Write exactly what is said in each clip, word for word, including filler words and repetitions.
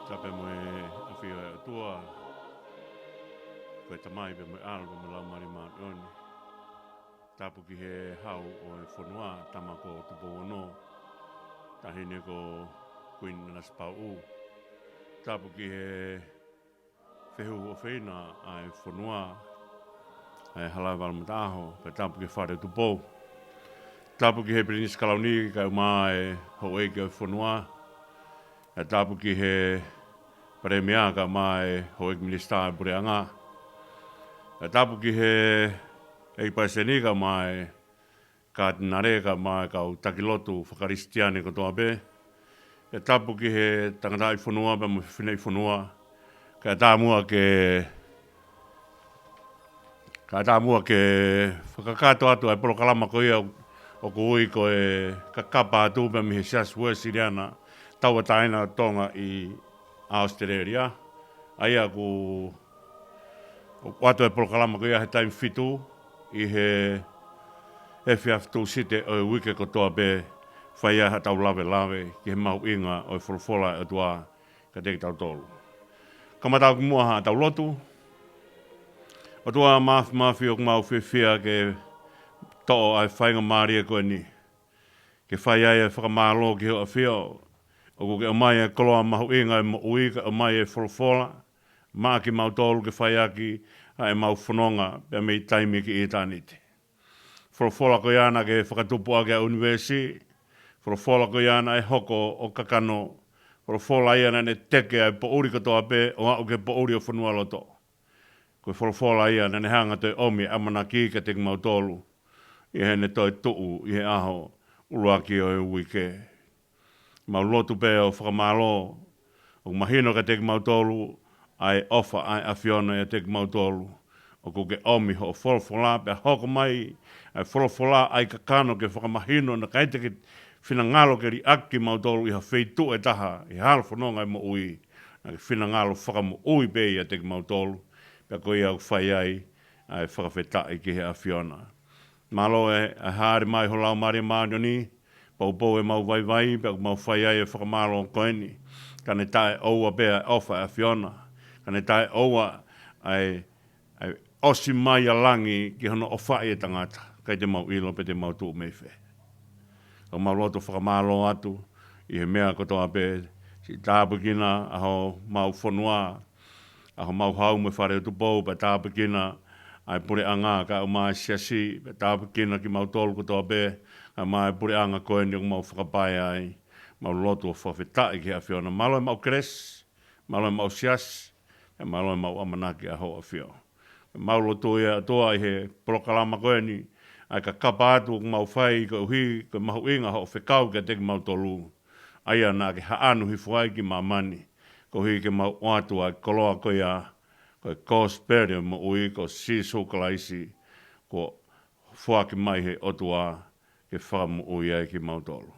Tapu mo e ʻafio ʻa e ʻOtua, ko e Tamai pea mo e ʻAlo pea mo e Laumālie Māʻoniʻoni. Tapu ki he Hau ʻo e fonua, Tama ko Tupou Ono, Taʻahine ko Kuini Nanasipauʻu. Tapu ki he Fehuhu ʻofeina ʻa e fonua, ʻa e Hala ʻo e Valoʻi Mataaho, pea tapu ki he Fale ʻo Tupou. Tapu ki he Pilinisi Kalauni kae ʻumaʻā e houʻeiki ʻo e fonua. Pea tapu ki he Palēmia kae ʻumaʻā e houʻeiki minisitā ʻo e puleʻanga. Pea tapu ki he ʻEiki Palesiteni kae ʻumaʻā e Katinale kae ʻumaʻā e kau taki lotu fakakalisitiane kotoa pē. Pea tapu ki he tangataʻi fonua pea mo e fineʻi fonua. Kae ʻatā muʻa ke, kae ʻatā muʻa ke fakakakato atu ʻa e polokalama ko ia ʻoku ui ko e Kakapa Atu pea mei he Siasi Uēsiliana Tauʻatāina ʻo Tonga ʻi ʻAositelēlia. ʻA ia ʻoku ʻoatu e polokalama ko ia he taimi fitu ʻi he efiafi Tūsite ʻo e uike kotoa pē, fai ai haʻatau lavelave ki he mahuʻinga ʻo e folofola ʻa e ʻOtua kiate kitautolu. Kamata ʻaki muʻa haʻatau lotu. ʻOtua Māfimafi, ʻoku mau fiefia ke toʻo ʻa e faingamālie ko eni ke fai ai e fakamālō ki hoʻo ʻAfio, ʻoku ke ʻomai e koloa mahuʻinga ʻo e moʻui, kae ʻomai e folofola maʻa kimautolu ke fai ʻaki ʻa ʻemau fononga pea mei taimi ki ʻitāniti. Folofola ko ia naʻa ke fakatupu ʻaki ʻa e ʻunivēsi, folofola ko ia naʻe hoko ʻo kakano, folofola ia naʻa ne teke ʻa e poʻuli kotoa pē ʻo aʻu ki he poʻuli ʻo fonualoto. Ko e folofola ia naʻa ne hanga ʻo toe ʻomi e ʻamanaki kiate kimautolu ʻi heʻene toe tuʻu ʻi he ʻaho ʻuluaki ʻo e uike. Mau lotu pē ʻo fakamālō, ʻoku mahino kiate kimautolu ʻa e ʻofa ʻa e ʻAfiona ʻiate kimautolu. ʻOku ke ʻomi hoʻo folofola pea hoko mai ʻa e folofola ʻa e kakano ke fakamahino naʻe ʻikai te ke finangalo ke liʻaki kimautolu ʻi ha feituʻu ʻe taha ʻi he halafononga ʻo e moʻui. Naʻa ke finangalo fakamoʻui pē ʻiate kimautolu, pea ko ia ʻoku fai ai ʻa e fakafetaʻi ki he ʻAfiona. Mālō e, ʻa e hāʻele mai ho Laumālie Māʻoniʻoni, poupou ʻemau vaivai, pea ʻoku mau fai ai e fakamālō ko eni. Ka ne taʻeʻoua pē ʻa e ʻofa ʻa e ʻAfiona. Ka ne taʻeʻoua ʻa e, ʻa e ʻosi mai ʻa langi ki hono ʻofaʻi e tangata. ʻIkai te mau ʻilo pe te mau tuʻu mei fē. ʻOku mau lotu fakamālō atu ʻi he meʻa kotoa pē, siʻi tāpuekina ʻa homau fonua, ʻa homau Hau mo e Fale ʻo Tupou, pea tāpuekina ʻa e puleʻanga kae ʻumaʻā e siasi, pea tāpuekina kimautolu kotoa pē, kae ʻumaʻā e puleʻanga ko eni ʻoku mau fakapaea ai. Mau lotu ʻo fakafetaʻi ki he ʻAfiona. Mālō ʻemau kelesi, mālō ʻemau siasi, pea mālō ʻemau ʻamanaki ʻa hoʻo ʻAfio. Mau lotu ia ʻOtua ʻi he polokalama ko eni, ʻa e Kakapa Atu ʻoku mau fai koeʻuhi ko e mahuʻinga hoʻo fekau kiate kimautolu. ʻA ia naʻa ke haʻanu hifo ai ki māmani, koeʻuhi ke mau ʻoatu ʻa e koloa ko ia, ko e kosipeli ʻo e moʻui ko Sīsū Kalaisi, kuo foaki mai he ʻOtua ke fakamoʻui ai kimautolu.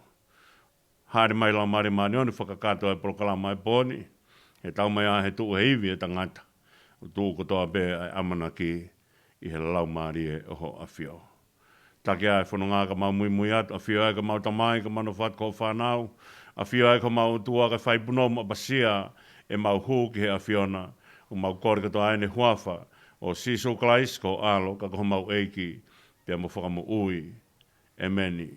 Hāʻele mai Laumālie Māʻoniʻoni ʻo fakakakato ʻa e polokalama ʻo e pō ni, he tau mai ʻa e tuʻu he ivi ʻo e tangata, ʻo tuʻu kotoa pē ʻa e ʻamanaki ʻi he Laumālie ʻo hoʻo ʻAfio. Taki ʻa e fononga ka mau muimui atu, ʻAfio ʻa e ka mau Tamai, ka mau nofo atu ko hoʻo fānau, ʻAfio ʻa e ka mau ʻOtua ka fai punou maʻapasia ʻemau hū ki he ʻAfiona, ʻoku mau kole kotoa ʻi he huafa ʻo Sīsū Kalaisi ko ho ʻAlo, ka ko homau ʻEiki, pea mo Fakamoʻui. ʻEmeni.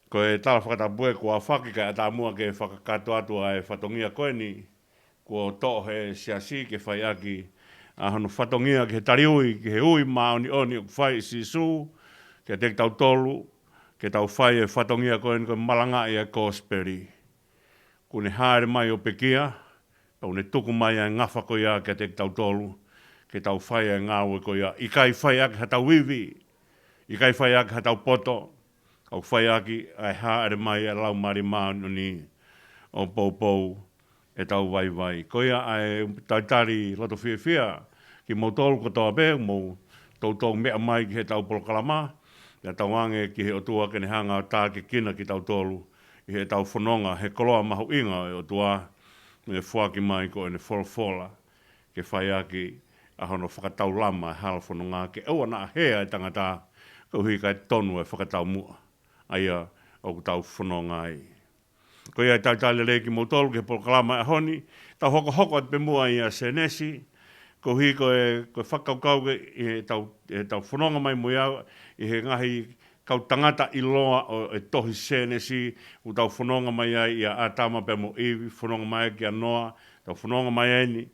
Ko e tala fakatapu ē kuo aofaki kae ʻatā muʻa ke fakakakato atu ʻa e fatongia ko eni, kuo toʻo he siasi ke fai ʻaki ʻa hono fatongia ki he tali ui, ki he ui māʻoniʻoni ʻoku fai ʻe Sīsū kiate kitautolu, ke tau fai e fatongia ko eni ko e malangaʻi ʻa e kosipeli. Kuo ne hāʻele mai ʻo pekia, pea ʻoku ne tuku mai ʻa e ngafa ko ia kiate kitautolu, ke tau fai ʻa e ngāue ko ia, ʻikai fai ʻaki haʻatau ivi, ʻikai fai ʻaki haʻatau poto, ka ʻoku fai ʻaki ʻa e hāʻele mai ʻa e Laumālie Māʻoniʻoni ʻo poupou ʻetau vaivai. Ko ia ʻa e talitali loto fiefia kimoutolu kotoa pē, mou toutou meʻa mai ki heʻetau polokalama, pea tauange ki he ʻOtua ke ne hanga ʻo tākiekina kitautolu ʻi heʻetau fononga he koloa mahuʻinga ʻo e ʻOtua, ʻoku ne foaki mai ko ʻene folofola, ke fai ʻaki ʻa hono fakataulama e hala fononga ke ʻoua naʻa hē ʻa e tangata, koeʻuhi kae tonu e fakataumuʻa ʻa ia ʻoku tau fononga ai. Ko ia ʻoku talitali lelei kimoutolu ki he polokalama ʻo e ʻaho ni, tau hokohoko atu pē muʻa ʻia Sēnesi, koeʻuhi ko e, ko e fakakaukau ko ē ʻi heʻetau, ʻetau fononga mai mo ia ʻi he ngaahi kau tangata ʻiloa ʻo, ʻo e tohi Sēnesi, ʻoku tau fononga mai ai ʻia ʻĀtama pea mo ʻIvi, fononga mai kia Noa, tau fononga mai eni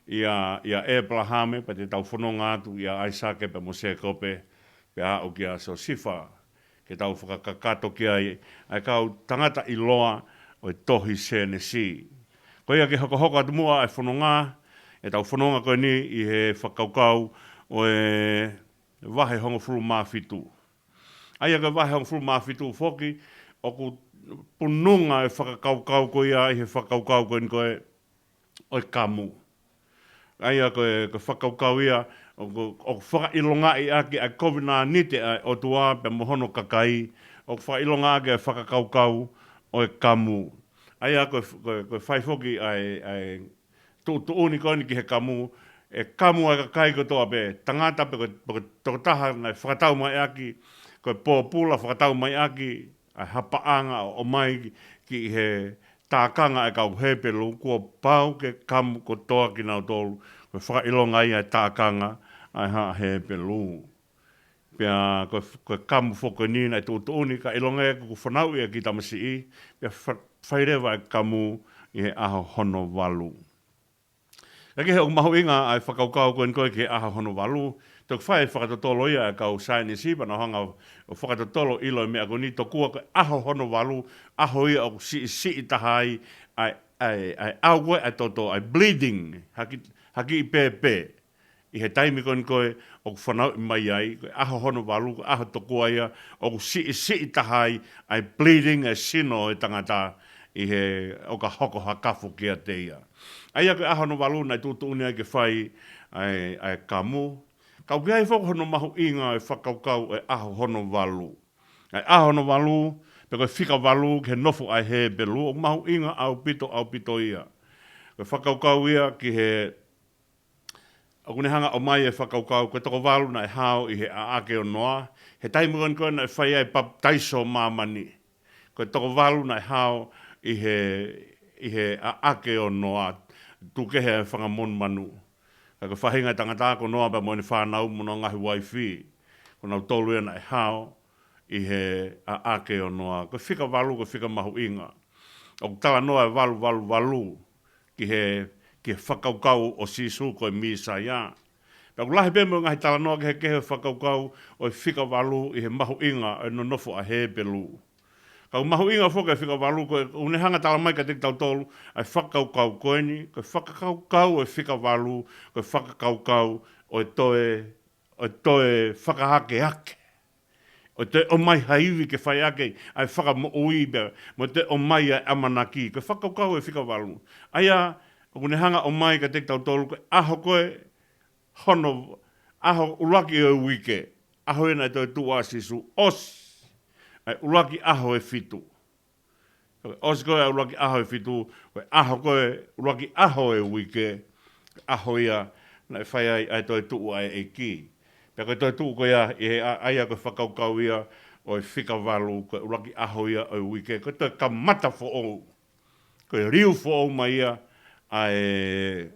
ʻia, ʻia ʻĒpalahame, pea te tau fononga atu ʻia ʻAisake pea mo Sēkope, pea aʻu kia Siosifa, ke tau fakakakato ki ai ʻa e kau tangata ʻiloa ʻo e tohi Sēnesi. Ko ia ke hokohoko atu muʻa ʻa e fononga, ʻetau fononga ko eni ʻi he fakakaukau ʻo e vahe hongofulu mā fitu. ʻA ia ko e vahe hongofulu mā fitu foki, ʻoku pununga e fakakaukau ko ia ʻi he fakakaukau ko eni ko e ʻo e kamu. ʻA ia ko e, ko e fakakaukau ia, ʻoku, ʻoku fakaʻilongaʻi ʻaki ʻa e kovinānite ʻa e ʻOtua pea mo hono kakai, ʻoku fakaʻilonga ʻaki ʻa e fakakaukau ʻo e kamu. ʻA ia ko e, ko e, ko e fai foki ʻa e, ʻa e tuʻutuʻuni ko eni ki he kamu, ʻe kamu ʻa e kakai kotoa pē, tangata pe ko e, pe ko e tokotaha naʻe fakatau mai ʻaki, ko e pōpula fakatau mai ʻaki, ʻa e hapaʻanga ʻo ʻomai ki, ki he tākanga ʻa e kau Hepelū, kuo pau ke kamu kotoa kinautolu, ko e fakaʻilonga ia ʻa e tākanga ʻa e haʻa Hepelū. Pea ko e, ko e kamu foki ko eni naʻe tuʻutuʻuni ka ʻilonga ʻoku fanauʻi ʻa e kiʻi tamasiʻi, pea fa-, fai leva ʻa e kamu ʻi he ʻaho hono valu. Ka ko e hā ʻoku mahuʻinga ʻa e fakakaukau ko eni ko e ki he ʻaho hono valu, toki fai fakatotolo ia ʻa e kau saienisi, pea nau hanga ʻo fakatotolo ʻilo e meʻa ko eni tokua ko e ʻaho hono valu, ʻaho ia ʻoku siʻisiʻi taha ai ʻa e, ʻa e, ʻa e ʻau ko ē ʻa e toto, ʻa e bleeding, ha kiʻi, ha kiʻi pēpē. ʻI he taimi ko eni ko ē ʻoku fanauʻi mai ai, ko e ʻaho hono valu, ko e ʻaho tokua ia ʻoku siʻisiʻi taha ai ʻa e bleeding ʻa e sino ʻo e tangata ʻi he ʻoka hoko ha kafo kiate ia. ʻA ia ko e ʻaho hono valu naʻe tuʻutuʻuni ai ke fai ʻa e, ʻa e kamu. Ka ʻoku ʻi ai foki hono mahuʻinga ʻo e fakakaukau ʻo e ʻaho hono valu. ʻA e ʻaho hono valu, pe ko e fika valu ki he nofo ʻa e Hepelū, ʻoku mahuʻinga ʻaupito, ʻaupito ia. Ko e fakakaukau ia ki he, ʻoku ne hanga ʻo ʻomai e fakakaukau, ko e toko valu naʻe hao ʻi he ʻaʻake ʻo Noa, he taimi ko eni ko ē naʻe fai ai e papitaiso ʻo māmani. Ko e toko valu naʻe hao ʻi he, ʻi he ʻaʻake ʻo Noa, tuku kehe e fanga monumanu. Ka ko e faʻahinga ʻo e tangata ko Noa pea mo ʻene fānau mo hono ngaahi uaifi, ko nautolu ia naʻe hao ʻi he ʻaʻake ʻo Noa. Ko e fika valu, ko e fika mahuʻinga. ʻOku talanoa e valu valu valu ki he, ki he fakakaukau ʻo Sīsū ko e Mīsaia. Pea ʻoku lahi pē mo e ngaahi talanoa kehekehe ʻo e fakakaukau ʻo e fika valu ʻi he mahuʻinga ʻo e nonofo ʻa e Hepelū. Ka ʻoku mahuʻinga foki e fika valu ko e, ʻoku ne hanga ʻo talamai kiate kitautolu ʻa e fakakaukau ko eni, ko e fakakaukau ʻo e fika valu, ko e fakakaukau ʻo e toe, ʻo e toe fakahakeake. ʻO toe ʻomai ha ivi ke fai ʻaki ʻa e fakamoʻui pea, mo toe ʻomai ʻa e ʻamanaki, ko e fakakaukau ʻo e fika valu. ʻA ia, ʻoku ne hanga ʻo ʻomai kiate kitautolu, ko e ʻaho ko ē, hono, ʻaho ʻuluaki ʻo e uike, ʻaho ia naʻe toetuʻu ai ʻa Sīsū, ʻosi ʻa e ʻuluaki ʻaho ʻe fitu. ʻOsi ko ē ʻa e ʻuluaki ʻaho ʻe fitu, ko e ʻaho ko ē, ʻuluaki ʻaho ʻo e uike, ʻaho ia naʻe fai ai ʻa e toetuʻu ʻa e ʻEiki. Pea ko e toetuʻu ko ia, ʻi he ʻa-, ʻa ia ko e fakakaukau ia ʻo e fika valu, ko e ʻuluaki ʻaho ia ʻo e uike, ko e toe kamata foʻou. Ko e liu foʻou mai ia ʻa e,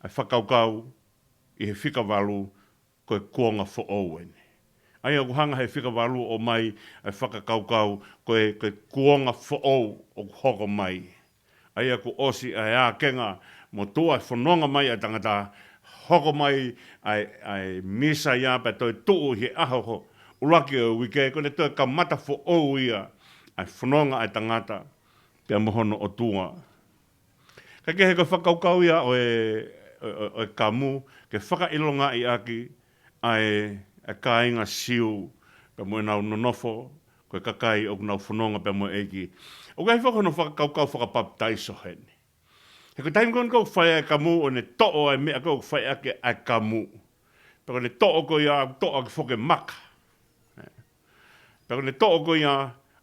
ʻa e fakakaukau ʻi he fika valu, ko e kuonga foʻou eni. ʻA ia ʻoku hanga he fika valu ʻo ʻomai ʻa e fakakaukau ko e, ko e kuonga foʻou ʻoku hoko mai. ʻA ia kuo ʻosi ʻa e ākenga mo tuʻa e fononga mai ʻa e tangata, hoko mai ʻa e, ʻa e Mīsaia pea toetuʻu ʻi he ʻaho ho-, ʻuluaki ʻo e uike, ko ʻene toe kamata foʻou ia ʻa e fononga ʻa e tangata pea mo hono ʻOtua. Ka ko e hā ko e fakakaukau ia ʻo e, ʻo, ʻo, ʻo e kamu, ke fakaʻilongaʻi ʻaki ʻa e, ʻa e kāinga Siu, pea mo ʻenau nonofo, ko e kakai ʻoku nau fononga pea mo e ʻEiki. ʻOku ʻi ai foki hono fakakaukau fakapapitaiso heni. He ko e taimi ko ē ʻoku fai ai e kamu, ʻo ne toʻo ʻa e meʻa ko ē ʻoku fai ʻaki ʻa e kamu. Pea ko ʻene toʻo ko ia, toʻo ʻaki foki e maka. Pea ko ʻene toʻo ko ia,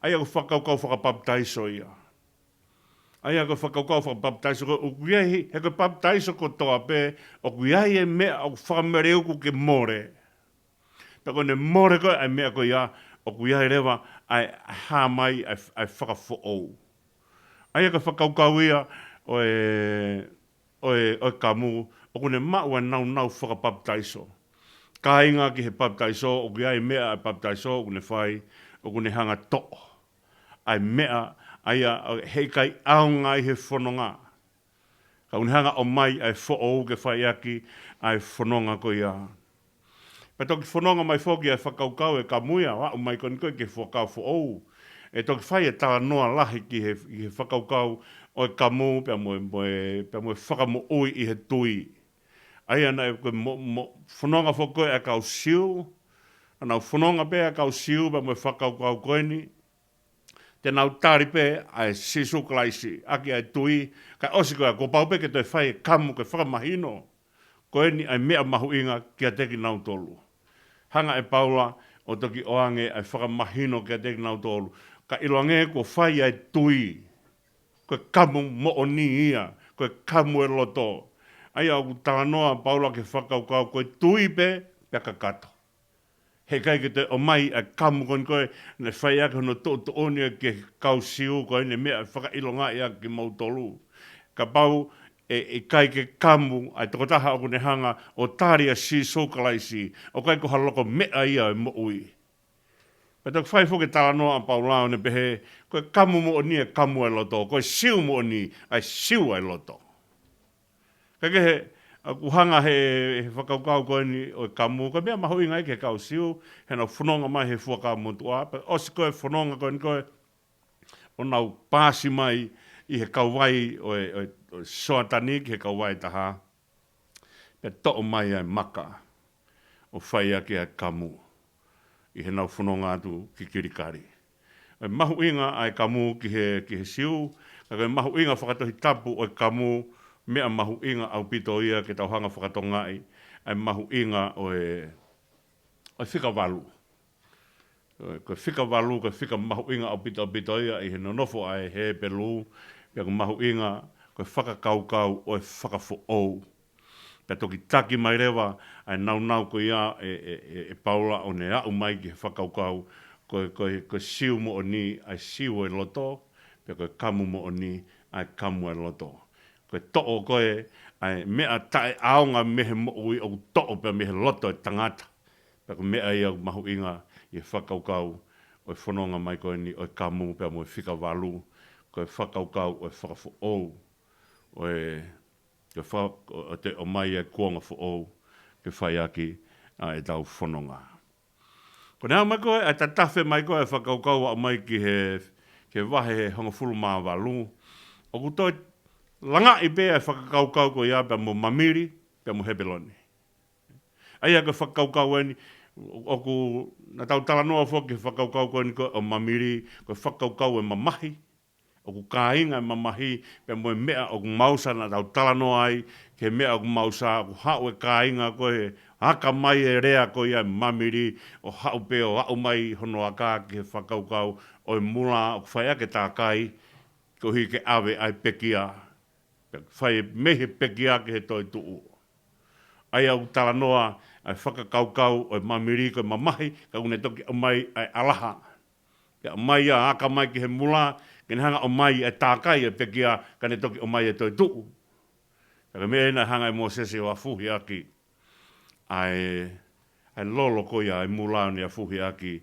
ʻa ia ko e fakakaukau fakapapitaiso ia. ʻA ia ko e fakakaukau fakapapitaiso ko ē, ʻoku ʻi ai, he ko e papitaiso kotoa pē, ʻoku ʻi ai e meʻa ʻoku fakameleuku ke mole. Pea ko ʻene mole ko ē ʻa e meʻa ko ia, ʻoku ʻi ai leva ʻa e hā mai ʻa e, ʻa e fakafoʻou. ʻA ia ko e fakakaukau ia ʻo e, ʻo e, ʻo e kamu, ʻoku ne maʻu ʻa e naunau fakapapitaiso. Kāinga, ki he papitaiso, ʻoku ʻi ai e meʻa ʻa e papitaiso ʻoku ne fai, ʻoku ne hanga ʻo toʻo ʻa e meʻa ʻa ia ʻoku heʻikai ʻaonga ʻi he fononga. Ka ʻoku ne hanga ʻo ʻomai ʻa e foʻou ke fai ʻaki ʻa e fononga ko ia. Pea toki fononga mai foki ʻa e fakakaukau ʻo e kamu ia, ʻo aʻu mai ko eni ko ē ki he Fuakava Foʻou. ʻE toki fai e talanoa lahi ki he, ki he fakakaukau ʻo e kamu pea mo e, mo e, pea mo e fakamoʻui ʻi he tui. ʻA ia naʻe ko e mo, mo, fononga foki ko ē ʻa e kau Siu, naʻa nau fononga pē ʻa e kau Siu pea mo e fakakaukau ko eni, te nau tali pē ʻa e Sīsū Kalaisi ʻaki ʻa e tui, kae ʻosi ko ia kuo pau pē ke toe fai e kamu ke fakamahino ko eni ʻa e meʻa mahuʻinga kiate kinautolu. Hanga ʻe Paula ʻo toki ʻoange ʻa e fakamahino kiate kinautolu. Ka ʻiloange kuo fai ʻa e tui, ko e kamu moʻoni ia, ko e kamu ʻo e loto. ʻA ia ʻoku talanoa ʻa Paula ki he fakakaukau ko e tui pē, pea kakato. Heʻikai ke toe ʻomai ʻa e kamu ko eni ko ē naʻe fai ʻaki hono tuʻutuʻuni ki he kau Siu ko eni, meʻa ʻe fakaʻilongaʻi ʻaki kimoutolu. Kapau ʻe, ʻe ʻikai ke kamu ʻa e tokotaha ʻoku ne hanga ʻo tali ʻa Sīsū Kalaisi, ʻoku ʻikai ko ha loko meʻa ia ʻo e moʻui. Pea toki fai foki e talanoa ʻa Paula ʻo ne pehē, ko e kamu moʻoni ʻa e kamu ʻo e loto, ko e Siu moʻoni ʻa e Siu ʻa e loto. Kae kehe, ʻoku hanga he, he fakakaukau ko eni ʻo e kamu, ko e meʻa mahuʻinga ia ki he kau Siu, heʻenau fononga mai he Fuakava Motuʻa, pea ʻosi ko ē fononga ko eni ko ē, ʻo nau paasi mai ʻi he kauvai ʻo e, ʻo e, ʻo e Soatani ki he kauvai ʻe taha. Pea toʻo mai ʻa e maka ʻo fai ʻaki ʻa e kamu ʻi heʻenau fononga atu ki Kilikali. ʻE mahuʻinga ʻa e kamu ki he, ki he Siu, ka ko e mahuʻinga fakatohitapu ʻo e kamu, meʻa mahuʻinga ʻaupito ia ke tau hanga ʻo fakatokangaʻi ʻa e mahuʻinga ʻo e, ʻo e fika valu. Ko e fika valu, ko e fika mahuʻinga ʻaupito, ʻaupito ia ʻi he nonofo ʻa e Hepelū, pea ko e mahuʻinga ko e fakakaukau ʻo e fakafoʻou. Pea toki taki mai leva ʻa e naunau ko ia ʻe, ʻe, ʻe, ʻe Paula ʻo ne aʻu mai ki he fakakaukau, ko e, ko e, ko e Siu moʻoni ʻa e Siu ʻo e loto, pea ko e kamu moʻoni ʻa e kamu ʻo e loto. Ko e toʻo ko ē ʻa e meʻa taʻeʻaonga mei he moʻui ʻoku toʻo pē mei he loto ʻo e tangata. Pea ko e meʻa ia ʻoku mahuʻinga ʻi he fakakaukau ʻo e fononga mai ko eni ʻo e kamu pea mo e fika valu, ko e fakakaukau ʻo e fakafoʻou, ʻo e, ʻo e fa-, ʻo e toe ʻomai ʻa e kuonga foʻou ke fai ʻaki ʻa ʻetau fononga. Ko ʻene aʻu mai ko ē, ʻa e tatafe mai ko ē ʻa e fakakaukau ʻo aʻu mai ki he, ki he vahe hongofulu mā valu, ʻoku toe langaʻi pē ʻa e fakakaukau ko ia pea mo Mamili, pea mo Hepeloni. ʻA ia ko e fakakaukau eni, ʻoku, naʻa tau talanoa foki ki he fakakaukau ko eni ko ē ʻo Mamili, ko e fakakaukau ʻo e mamahi, ʻoku kāinga ʻa e mamahi, pea mo e meʻa ʻoku mausa, naʻa tau talanoa ai ki he meʻa ʻoku mausa, ʻoku haʻu e kāinga ko ē, aka mai e lea ko ia ʻa e Mamili, ʻo haʻu pē ʻo aʻu mai hono aka ki he fakakaukau ʻo e mula, ʻoku fai ʻaki e tākai, koeʻuhi ke ʻave ʻa e pekia. Pea fai mei he pekia ki he toetuʻu. ʻA ia ʻoku talanoa ʻa e fakakaukau ʻo e Mamili ko e mamahi, ka ʻoku ne toki ʻomai ʻa e ʻalaha. Pea ʻomai ia aka mai ki he mula, ke ne hanga ʻo ʻomai e tākai ʻa e pekia, ka ne toki ʻomai e toetuʻu. Pea ko e meʻa ia naʻe hanga ʻe Mōsese ʻo afuhi ʻaki ʻa e, ʻa e lolo ko ia ʻa e mula, ʻo ne afuhi ʻaki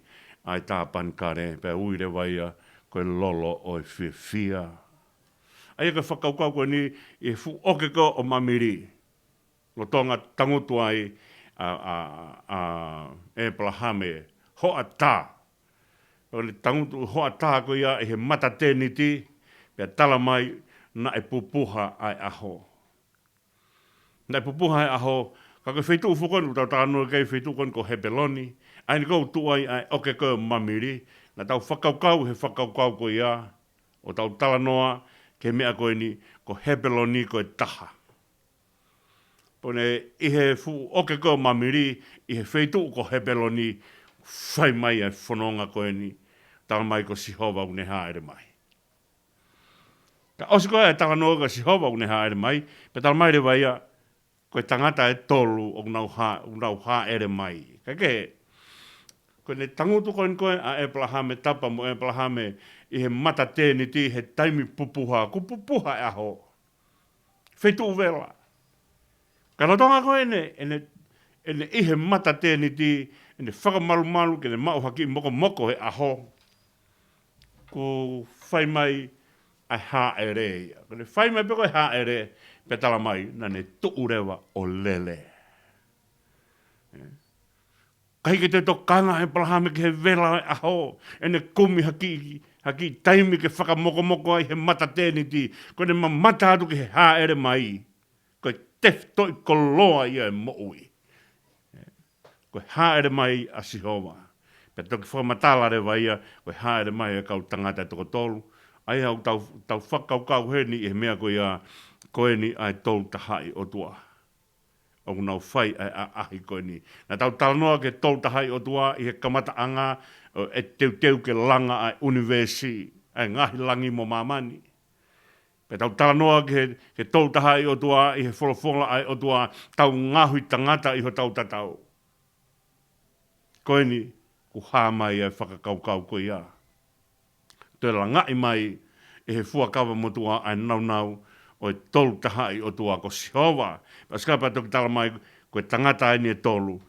ʻa e tāpanekale, pea ui leva ia ko e lolo ʻo e fiefia. ʻA ia ko e fakakaukau ko eni ʻi he fuʻu ʻoke ko ē ʻo Mamili. Lolotonga tangutu ai ʻa, ʻa, ʻa ʻĒpalahame, hoʻatā. ʻO ne tangutu hoʻatā ko ia ʻi he mata tēniti, pea tala mai naʻe pupuha ʻa e ʻaho. Naʻe pupuha ʻa e ʻaho, ka ko e feituʻu foki ko eni ʻoku tau talanoa ki ai, feituʻu ko eni ko Hepeloni, ʻa eni ʻoku tuʻu ai ʻa e ʻoke ko ē ʻo Mamili, naʻa tau fakakaukau he fakakaukau ko ia, ʻo tau talanoa ki he meʻa ko eni, ko Hepeloni ko e taha. Pea ʻi he fuʻu ʻoke ko ē ʻo Mamili, ʻi he feituʻu ko Hepeloni, fai mai ʻa e fononga ko eni, tala mai ko Sihova ʻoku ne hāʻele mai. Ka ʻosi ko ē ʻa e talanoa ko Sihova ʻoku ne hāʻele mai, pea tala mai leva ia, ko e tangata ʻe tolu ʻoku nau hā-, ʻoku nau hāʻele mai. Kae kehe, Ko ʻene tangutu ko eni ko ē ʻa ʻĒpalahame, tapa mo ʻĒpalahame ʻi he mata tēniti he taimi pupuha, kuo pupuha e ʻaho. Feituʻu vela. Ka lolotonga ko ē ʻene, ʻene, ʻene ʻi he mata tēniti, ʻene fakamalumalu ke ne maʻu ha kiʻi mokomoko he ʻaho, kuo fai mai ʻa e hāʻele ia. Ko ʻene fai mai pē ko ē hāʻele, pea tala mai, naʻa ne tuʻu leva ʻo lele. ʻIkai ke toe tokanga ʻa ʻĒpalahame ki he vela ʻo e ʻaho, ʻene kumi ha kiʻi, ha kiʻi taimi ke fakamokomoko ai he mata tēniti, ko ʻene mamata atu ki he hāʻele mai. Ko e tefitoʻi koloa ia e moʻui. Ko e hāʻele mai ʻa Sihova. Pea toki fakamatala leva ia, ko e hāʻele mai e kau tangata ʻe toko tolu. ʻA ia ʻoku tau, tau fakakaukau heni ʻi he meʻa ko ia, ko eni ʻa e Tolu Tahaʻi ʻOtua. ʻOku nau fai ʻa e ʻaʻahi ko eni. Naʻa tau talanoa ki he Tolu Tahaʻi ʻOtua ʻi he kamataʻanga ʻo e teuteu ke langa ʻa e ʻunivēsi, ʻa e ngaahi langi mo māmani. Pea tau talanoa ki he, ki he Tolu Tahaʻi ʻOtua ʻi he folofola ʻa e ʻOtua, tau ngaohi tangata ʻi hotau tatau. Ko eni, kuo hā mai ʻa e fakakaukau ko ia. Toe langaʻi mai ʻe he fuakava motuʻa ʻa e naunau ʻo e Tolu Tahaʻi ʻOtua ko Sihova. Pea ʻosi ko ia pea toki tala mai, ko e tangata eni ʻe tolu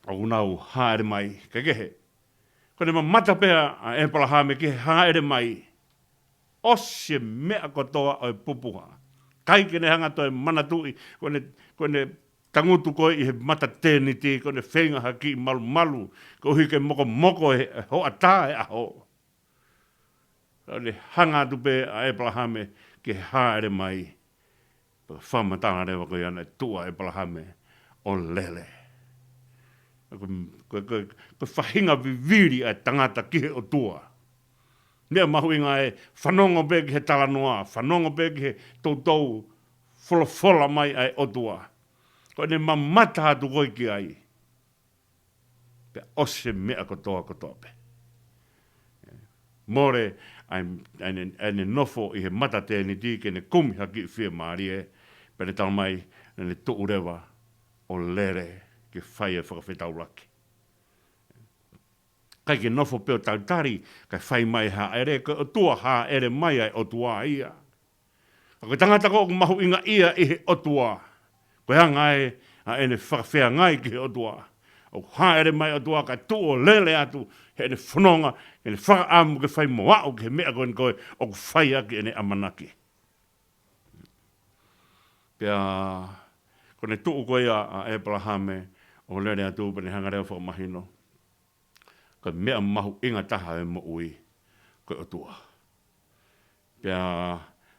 ʻoku nau hāʻele mai. Kae kehe, ko ʻene mamata pē ʻa ʻĒpalahame ki he hāʻele mai, ʻosi e meʻa kotoa ʻo e pupuha. ʻIkai ke ne hanga toe manatuʻi, ko ʻene, ko ʻene tangutu ko ē ʻi he mata tēniti, ko ʻene feinga ha kiʻi malumalu, koeʻuhi ke mokomoko e, e hoʻatā e ʻaho. Ka ne hanga atu pē ʻa ʻĒpalahame ki he hāʻele mai. Pea fakamatala leva ko ia naʻe tuʻu ʻa ʻĒpalahame ʻo lele. Ko, ko, ko, ko e faʻahinga vivili ʻa e tangata ki he ʻOtua. Meʻa mahuʻinga ē, fanongo pē ki he talanoa, fanongo pē ki he toutou folofola mai ʻa e ʻOtua. Ko ʻene mamata atu ko ē ki ai, pea ʻosi e meʻa kotoa kotoa pē. Mole ʻa e, ʻa ʻene, ʻa ʻene nofo ʻi he mata tēniti ke ne kumi ha kiʻi fiemālie, pea ne tala mai, naʻa ne tuʻu leva ʻo lele ke fai e fakafetaulaki. ʻIkai ke nofo pē ʻo talitali, kae fai mai hāʻele, ko e ʻOtua hāʻele mai ʻa e ʻOtua ia. Ka ko e tangata ko ē ʻoku mahuʻingaʻia ʻi he ʻOtua, ko e anga ē ʻa ʻene fakafeangai ki he ʻOtua. ʻOku hāʻele mai ʻOtua kae tuʻu ʻo lele atu heʻene fononga, heʻene fakaʻamu ke fai mo aʻu ki he meʻa ko eni ko ē ʻoku fai ʻaki ʻene ʻamanaki. Pea ko ʻene tuʻu ko ia ʻa ʻĒpalahame ʻo lele atu pea ne hanga leva ʻo fakamahino, ko e meʻa mahuʻinga taha he moʻui ko e ʻOtua. Pea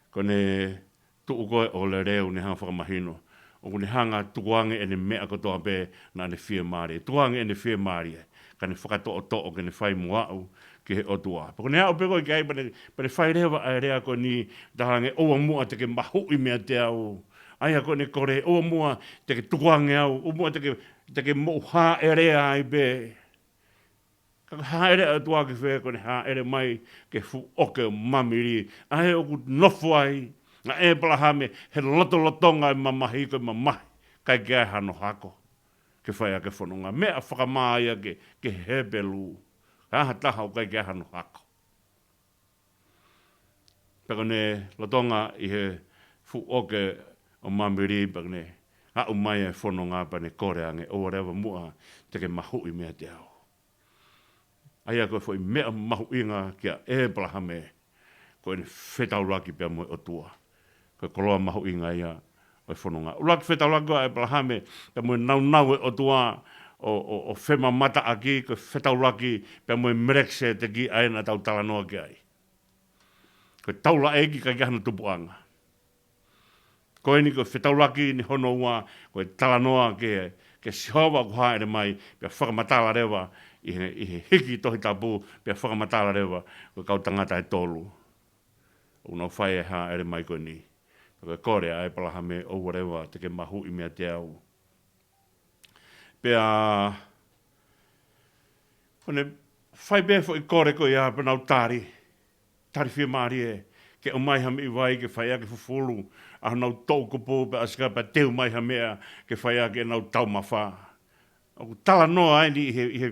ko ʻene tuʻu ko ē ʻo lele ʻo ne hanga ʻo fakamahino, ʻoku ne hanga ʻo tukuange ʻene meʻa kotoa pē naʻa ne fiemālie. Tukuange ʻene fiemālie, ka ne fakatoʻotoʻo ke ne fai mo aʻu ki he ʻOtua. Pea ko ʻene aʻu pē ko ē ki ai pea ne, pea ne fai leva ʻa e lea ko eni, talaange, ʻoua muʻa te ke mahuʻi meiate au. ʻA ia ko ʻene kole, ʻoua muʻa te ke tukuange au, ʻoua muʻa te ke, te ke moʻu hāʻelea ai pē. Ka ko e hāʻele ʻa e ʻOtua ki fē? Ko ʻene hāʻele mai ki he fuʻu ʻoke ʻo Mamili, ʻa ē ʻoku nofo ai ʻa ʻĒpalahame he lotolotonga e mamahi, ko e mamahi ʻikai ke ʻi ai hano hako ke fai ʻaki e fononga. Meʻa fakamā ia ki he, ki he Hepelū, ha taha ʻoku ʻikai ke ʻi ai hano hako. Pea ko ʻene lolotonga ʻi he fuʻu ʻoke ʻo Mamili, pea ko ʻene aʻu mai e fononga pea ne kole ange, ʻoua leva muʻa te ke mahuʻi meiate au. ʻA ia ko e foʻi meʻa mahuʻinga kia ʻĒpalahame, ko ʻene fetaulaki pea mo e ʻOtua. Ko e koloa mahuʻinga ia ʻo e fononga. ʻUluaki fetaulaki ʻa ʻĒpalahame pea mo e naunau e ʻOtua ʻo, ʻo, ʻo femamataʻaki, ko e fetaulaki pea mo e Melekiseteki ʻa ē naʻa tau talanoa ki ai. Ko e taulaʻeiki ʻikai ke ʻi ai hano tupuʻanga. Ko eni ko e fetaulaki eni hono ua, ko e talanoa ki he, ki he Sihova ʻoku hāʻele mai, pea fakamatala leva ʻi he, ʻi he hiki Tohi Tapu, pea fakamatala leva ko e kau tangata ʻe tolu ʻoku nau fai e hāʻele mai ko eni. Pea ko e kole ʻa ʻĒpalahame, ʻoua leva te ke mahuʻi meiate au. Pea ko ʻene fai pē foʻi kole ko ia pea nau tali, tali fiemālie ke ʻomai ha meʻi vai ke fai ʻaki e fufulu ʻa honau toʻukupu, pea ʻosi ko ia pea teu mai ha meʻa ke fai ʻaki ʻenau taumafa. ʻOku talanoa eni ʻi he, ʻi he,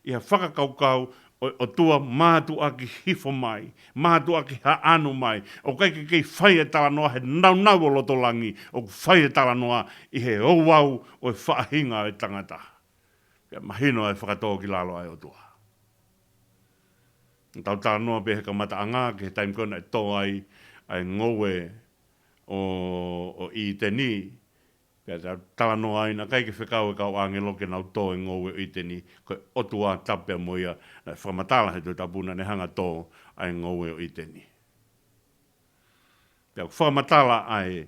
ʻI he fakakaukau ʻo e ʻOtua mātuʻaki hifo mai, mātuʻaki haʻanu mai, ʻoku ʻikai ke kei fai e talanoa he naunau ʻo loto langi, ʻoku fai e talanoa ʻi he ouau ʻo e faʻahinga ʻo e tangata. Pea mahino ai e fakatōkilalo ʻa e ʻOtua. Tau talanoa pē he kamataʻanga ki he taimi ko ē naʻe tō ai ʻa e ngoue ʻo, ʻo ʻĪteni, pea tau talanoa ai naʻe ʻikai ke fekau e kau ʻāngelo ke nau tō e ngoue ʻo ʻĪteni, ko e ʻOtua tapu pea mo ia naʻe fakamatala he Tohi Tapu naʻa ne hanga ʻo tō ʻa e ngoue ʻo ʻĪteni. Pea ʻoku fakamatala ʻa e,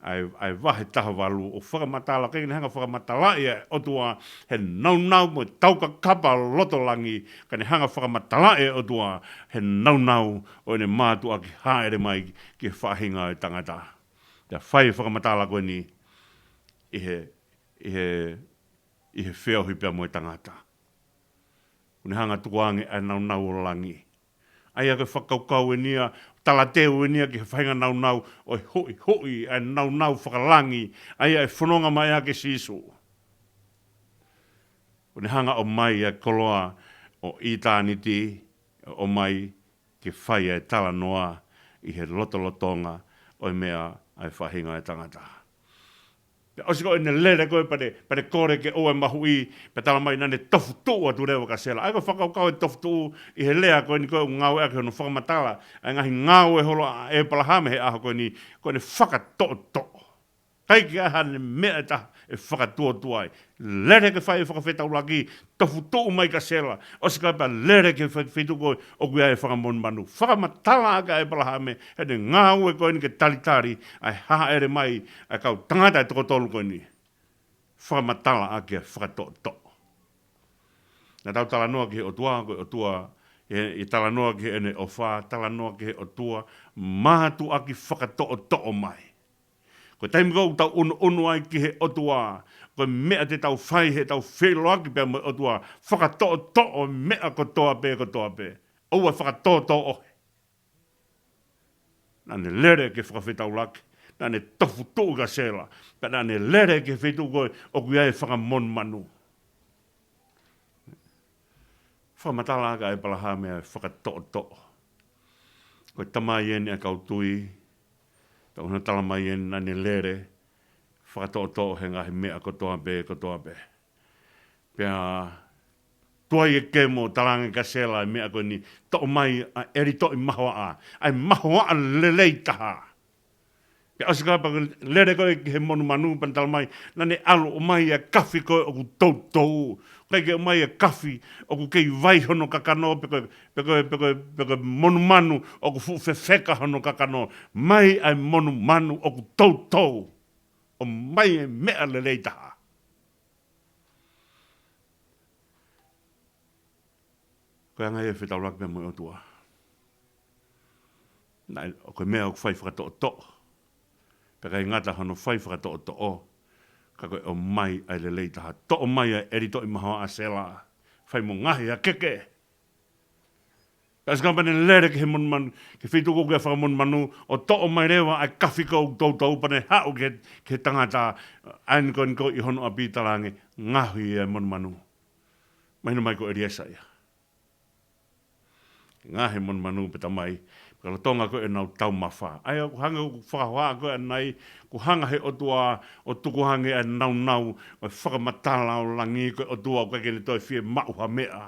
ʻa e, ʻa e vahe taha valu, ʻoku fakamatala, ʻikai ke ne hanga ʻo fakamatalaʻi ʻa e ʻOtua he naunau mo e taukakapa loto langi, ka ne hanga ʻo fakamatalaʻi ʻa e ʻOtua he naunau ʻo ʻene mātuʻaki hāʻele mai ki he faʻahinga ʻo e tangata. Pea fai e fakamatala ko eni ʻi he, ʻi he, ʻi he feohi pea mo e tangata. ʻOku ne hanga ʻo tukuange ʻa e naunau ʻo langi. ʻA ia ko e fakakaukau eni ia, talateu eni ia ki he faʻahinga naunau ʻo e huʻihuʻi ʻa e naunau fakalangi, ʻa ia ʻe fononga mai ʻaki ʻa Sīsū. ʻOku ne hanga ʻo ʻomai ʻa e koloa ʻo ʻitāniti, ʻo ʻomai ke fai ʻa e talanoa ʻi he lotolotonga ʻo e meʻa ʻa e faʻahinga ʻo e tangata. Pea ʻosi ko ē ʻene lele ko ē pea ne, pea ne kole ke ʻoua ʻe mahuʻi, pea talamai naʻa ne tofutuʻu atu leva kia Sela. ʻA ia ko e fakakaukau e tofutuʻu ʻi he lea ko eni ko ē ʻoku ngāueʻaki hono fakamatala ʻa e ngaahi ngāue holo ʻa ʻĒpalahame he ʻaho ko eni, ko ʻene fakatoʻotoʻo. ʻIkai ke ʻi ai haʻane meʻa ʻe taha ʻe fakatuotuai. Lele ke fai e fakafetaulaki, tofutuʻu mai kia Sela, ʻosi ko ia pea lele ki he fe-, feituʻu ko ē ʻoku ʻi ai e fanga monumanu. Fakamatala ʻaki ʻa ʻĒpalahame heʻene ngāue ko eni ke talitali ʻa e hāʻele mai ʻa e kau tangata ʻe toko tolu ko eni. Fakamatala ʻaki ʻa e fakatoʻotoʻo. Naʻa tau talanoa ki he ʻOtua, ko e ʻOtua, ʻi he, ʻi he talanoa ki heʻene ʻofa, talanoa ki he ʻOtua mātuʻaki fakatoʻotoʻo mai. Ko e taimi ko ē ʻoku tau ʻunuʻunu ai ki he ʻOtua, ko e meʻa te tau fai heʻetau feʻiloaki pea mo e ʻOtua, fakatoʻotoʻo e meʻa kotoa pē, kotoa pē. ʻOua ʻe fakatōtō ʻohe. Naʻa ne lele ke fakafetaulaki, naʻa ne tofutuʻu kia Sela, pea naʻa ne lele ki he feituʻu ko ē ʻoku ʻi ai e fanga monumanu. Fakamatala ʻaki ʻa ʻĒpalahame ʻa e fakatoʻotoʻo. Ko e tamai eni ʻa e kau tui, pea ʻoku ne talamai eni naʻa ne lele, fakatoʻotoʻo he ngaahi meʻa kotoa pē, kotoa pē. Pea tuai e kemo, talaange kia Sela e meʻa ko eni, toʻo mai ʻa e ʻelitoʻi mahoaʻa, ʻa e mahoaʻa lelei taha. Pea ʻosi ko ia pea lele ko ē ki he monumanu pea ne talamai, naʻa ne ʻalu ʻo ʻomai ʻa e kafi ko ē ʻoku toutou. ʻIkai ke ʻomai ʻa e kafi ʻoku kei vai hono kakano pe ko e, pe ko e, pe ko e, pe ko e monumanu ʻoku fuʻu fefeka hono kakano. ʻOmai ʻa e monumanu ʻoku toutou. ʻOmai e meʻa lelei taha. Ko e anga ia e fetaulaki pea mo e ʻOtua. Naʻe, ko e meʻa ʻoku fai fakatoʻotoʻo. Pea ʻikai ngata hono fai fakatoʻotoʻo, ka ko e ʻomai ʻa e lelei taha. Toʻo mai ʻa e ʻelitoʻi mahoaʻa, Sela. Fai mo e ngaahi hakeke. Pea ʻosi ko ia pea ne lele ki he monumanu, ki he feituʻu ko ē ʻoku ʻi ai e fanga monumanu, ʻo toʻo mai leva ʻa e kafi ko ē ʻoku toutou pea ne haʻu ki he, ki he tangata, ʻa eni ko eni ko ē ʻi hono ʻapi, talaange, ngaohi ʻa e monumanu. Mahino mai ko ʻEliesa ia. Ngaohi e monumanu pea talamai, pea lolotonga ko ē ʻenau taumafa. ʻA ia ʻoku hangē ʻoku fakahohaʻa ko ē ʻanenai, ʻoku hanga he ʻOtua ʻo tukuange ʻa e naunau ʻo e fakamatala ʻo langi, ko e ʻOtua ʻoku ʻikai ke ne toe fiemaʻu ha meʻa.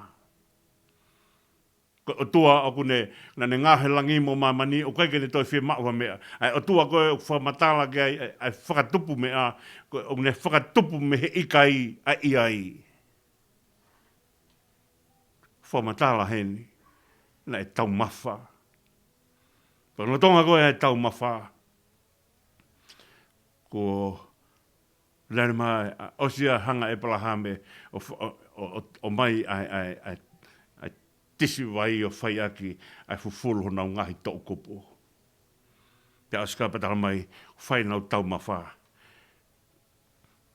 Ko e ʻOtua ʻoku ne, naʻa ne ngaohi e langi mo māmani, ʻoku ʻikai ke ne toe fiemaʻu ha meʻa. ʻA e ʻOtua ko ē ʻoku fakamatala ki ai ʻa e, ʻa e fakatupu meʻa, ko e ʻoku ne fakatupu mei he ʻikai ʻa e ʻi ai. Fakamatala heni, naʻe taumafa. Pea lolotonga ko ē ʻa e taumafa, ko e lele mai, ʻa, ʻosi ia hanga ʻe ʻĒpalahame ʻo fa-, ʻo, ʻo, ʻo, ʻomai ʻa e, ʻa e, ʻa e, ʻa e tisi vai ʻo fai ʻaki ʻa e fufulu honau ngaahi toʻukupu. Pea ʻosi ko ia pea talamai, fai ʻenau taumafa.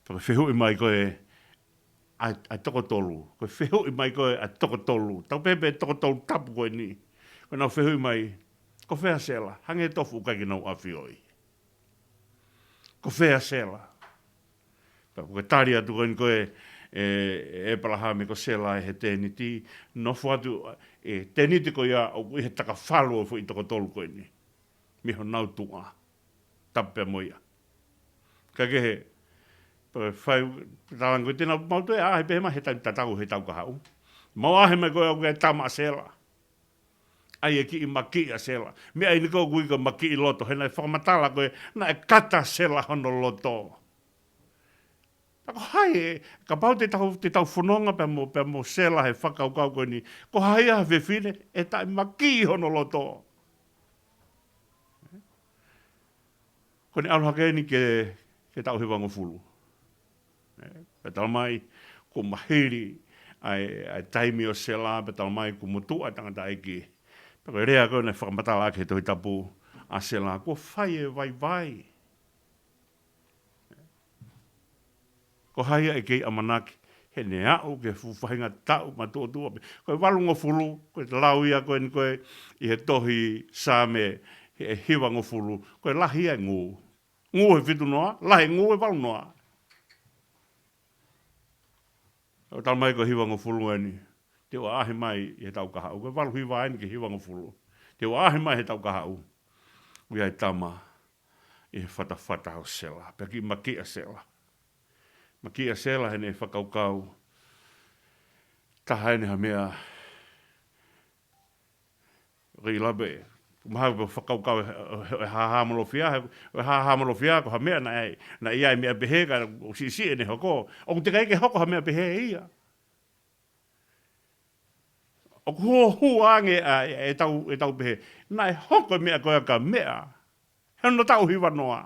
Pea ko e fehuʻi mai ko ē ʻa e, ʻa e toko tolu. Ko e fehuʻi mai ko ē ʻa e toko tolu. Tau pehē pē toko tolu tapu ko eni. Ko ʻenau fehuʻi mai, ko fē ʻa Sela? Hangē tofu ʻoku ʻikai ke nau ʻafioʻi. Ko fē ʻa Sela? Pea ko e tali atu ko eni ko ē ʻe, ʻe ʻĒpalahame ko Sela ʻi he tēniti, nofo atu ʻi he tēniti ko ia ʻoku ʻi he takafalu ʻo e foʻi toko tolu ko eni mei honau tuʻa. Tapu pē mo ia. Ka kehe, pea fai, talango ko e tena mau toe ʻaʻahi pē mai he taimi tatau he tau kahaʻu. Mau ʻaʻahi mai ko e ʻoku ʻi ai e tama ʻa Sela. ʻAi e kiʻi makiʻi ʻa Sela. Meʻa eni ko ē ʻoku ui ko e makiʻi loto, he naʻe fakamatala ko ē naʻe kata ʻa Sela hono loto. Ka ko hai ē, kapau te tau, te tau fononga pea mo, pea mo Sela he fakakaukau ko eni, ko hai ʻa e fefine ʻe taʻemakiʻi hono loto? Ko eni ʻalu hake eni ki he, ki he taʻu hivangofulu. Ē, pea talamai, kuo mahili ʻa e, ʻa e taimi ʻo Sela, pea talamai kuo motuʻa e tangataʻeiki. Pea ko e lea ko ē naʻe fakamatala ʻaki he Tohi Tapu ʻa Sela, kuo fai e vaivai. Ko hai ʻa e kei ʻamanaki, heʻene aʻu ki he fuʻu faʻahinga taʻu matuʻotuʻa pē. Ko e valungofulu, ko e lau ia ko eni ko ē ʻi he tohi Saame ʻe hivangofulu, ko e lahi ia e ngū. Ngū he fitu noa, lahi ngū he valu noa. ʻO talamai ko e hivangofulu eni, te u ʻaʻahi mai ʻi he tau kahaʻu, ko e valu hiva eni ki he hivangofulu. Te u ʻaʻahi mai he tau kahaʻu, ʻoku ʻi ai e tama ʻi he fatafata ʻo Sela, pea kiʻi makiʻi ʻa Sela. Makiʻi ʻa Sela heʻene fakakaukau, taha eni ha meʻa, ʻoku ʻi ai pē, mahalo pē fakakaukau ʻe, ʻe, ʻe hāhāmolofia, ʻe, ʻe hāhāmolofia, ko ha meʻa naʻe, naʻe ʻi ai e meʻa pehē, ka ʻoku siʻisiʻi ʻene hoko, ʻoku teʻeki ai ke hoko ha meʻa pehē ia. ʻOku huohua ange ʻa, ʻe tau, ʻe tau pehē, naʻe hoko e meʻa ko ia ka meʻa he hono taʻu hiva noa.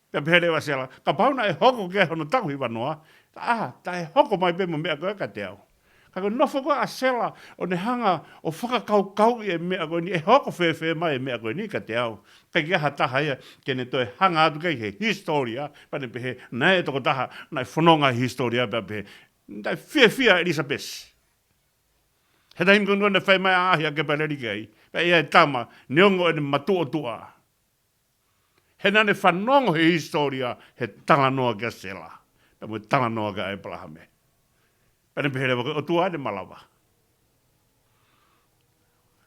Pea pehē leva ʻe Sela, kapau naʻe hoko ki ai hono taʻu hiva noa, ʻa, taʻe hoko mai pē mo e meʻa ko ia kiate au. Ka ko e nofo ko ē ʻa Sela, ʻo ne hanga ʻo fakakaukauʻi e meʻa ko eni, ʻe hoko fēfē mai e meʻa ko eni kiate au. ʻIkai ke ʻi ai ha taha ia, ke ne toe hanga atu ki ai he hisitōlia, pea ne pehē, naʻe ʻi ai e tokotaha, naʻe fononga he hisitōlia, pea pehē, naʻe fiefia ʻa ʻIlisapesi. He taimi ko eni naʻe fai mai ʻa ʻAhi ʻa Kepa Leli ki ai, pea ʻi ai e tama, neongo ʻene matuʻotuʻa. He naʻa ne fanongo he hisitōlia, he talanoa kia Sela. Pea mo e talanoa kia ʻĒpalahame. Pea ne pehē leva ko e ʻOtua ʻene malava.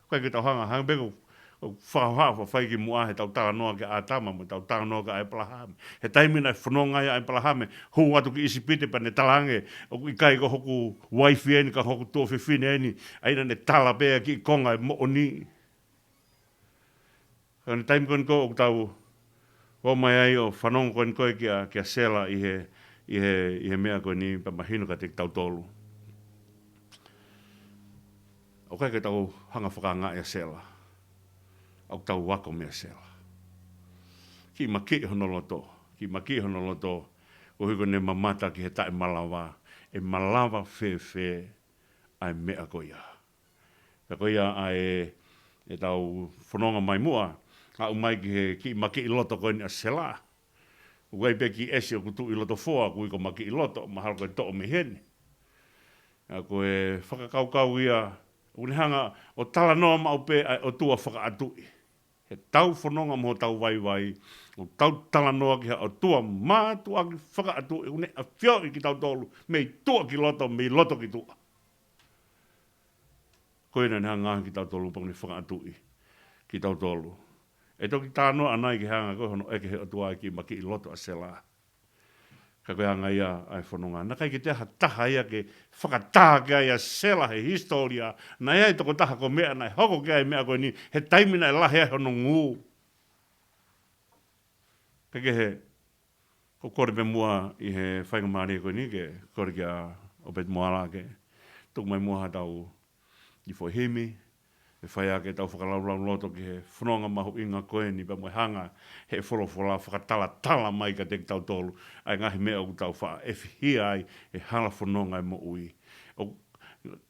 ʻIkai ke tau hanga, hanga pē ko, ko fakahoha, fai ki muʻa he tau talanoa kia ʻĀtama, mo tau talanoa kia ʻĒpalahame. He taimi naʻe fononga ai ʻa ʻĒpalahame, hū atu ki ʻIsipite pea ne talaange, ʻoku ʻikai ko hoku uaifi eni ka hoku tuofefine eni, ʻa ia naʻa ne tala pē ʻa e kiʻi konga ʻo e moʻoni. Ka ko e taimi ko eni ko ē ʻoku tau ō mai ai ʻo fanongo ko eni ko ē kia, kia Sela ʻi he, ʻi he, ʻi he meʻa ko eni pea mahino kiate kitautolu. ʻOku ʻikai ke tau hanga fakaangaʻi ʻa Sela. ʻOku tau ako meia Sela. Kiʻi makiʻi hono loto. Kiʻi makiʻi hono loto. Koeʻuhi ko ʻene mamata ki he taʻemalava. ʻE malava fēfē ʻa e meʻa ko ia. Pea ko ia ʻa e, ʻetau fononga mai muʻa, aʻu mai ki he kiʻi makiʻi loto ko eni ʻa Sela. ʻOku ʻi ai pē kiʻi ʻesi ʻoku tuʻu ʻi loto foa, ʻoku ui ko makiʻi loto, mahalo ko e toʻo mei heni. ʻA ko e fakakaukau ia, ʻoku ne hanga ʻo talanoa maʻu pē ʻa e ʻOtua fakaʻatuʻi. He tau fononga mo tau vaivai, ʻoku tau talanoa ki ha ʻOtua mātuʻaki fakaʻatuʻi, ʻoku ne ʻafioʻi kitautolu, mei tuʻa ki loto, mei loto ki tuʻa. Ko ia naʻa ne hanga kitautolu pea ne fakaʻatuʻi kitautolu. ʻE toki talanoa ʻanai ki he anga ko ē hono ʻeke he ʻOtua ʻa e kiʻi makiʻi loto ʻa Sela. Ka ko e anga ia ʻa e fononga. Naʻe ʻikai ke toe ha taha ia ke fakatā ki ai ʻa Sela he hisitōlia. Naʻe ʻi ai e tokotaha ko e meʻa naʻe hoko ki ai e meʻa ko eni he taimi naʻe lahi ai hono ngū. Ka kehe, ko e kole pē muʻa ʻi he faingamālie ko eni ke kole kia ʻOpeti Moala ke tuku mai muʻa ha tau kiʻi foʻi himi, ʻe fai ʻaki ʻetau fakalaulauloto ki he fononga mahuʻinga ko eni pea mo e hanga he folofola fakatalatala mai kiate kitautolu ʻa e ngaahi meʻa ʻoku tau faʻa ʻefihia ai he hala fononga e moʻui. ʻO,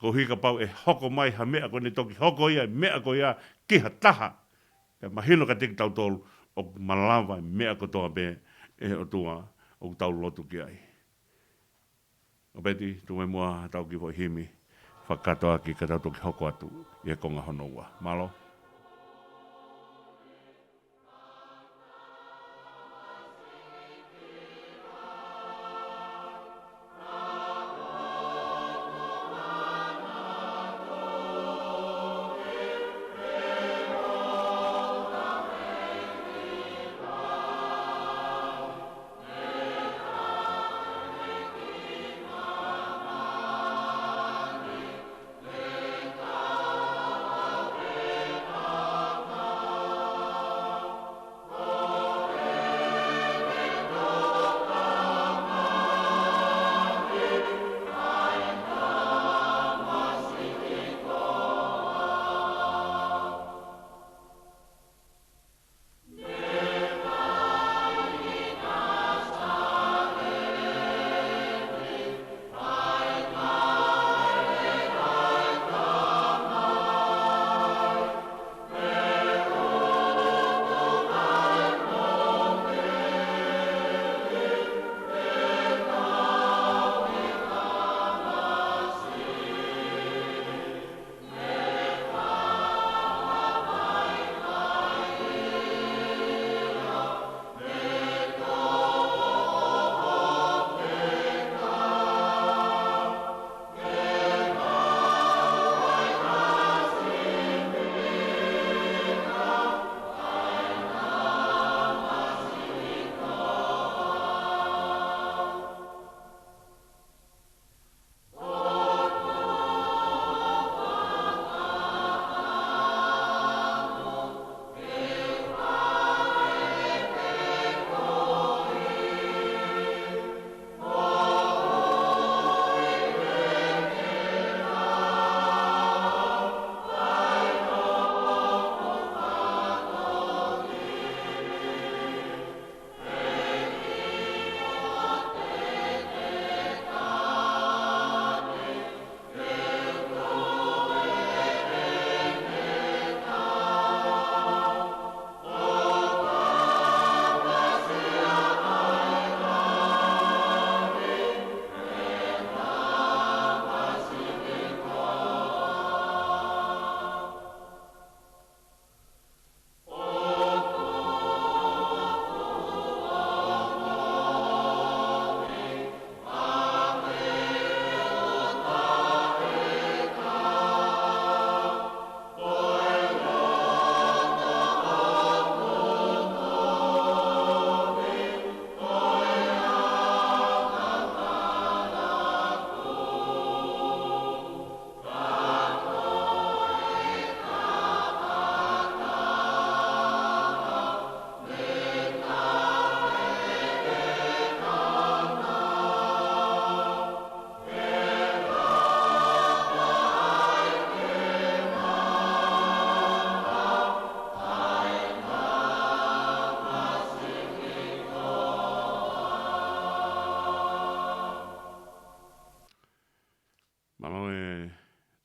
koeʻuhi kapau ʻe hoko mai ha meʻa ko eni toki hoko ia, meʻa ko ia ki ha taha. Pea mahino kiate kitautolu ʻoku malava e meʻa kotoa pē ʻe he ʻOtua ʻoku tau lotu ki ai. ʻOpeti, tuku mai muʻa ha tau kiʻi foʻi himi fakakātoa ki ka tau toki hoko atu ʻi he konga hono ua. Mālō.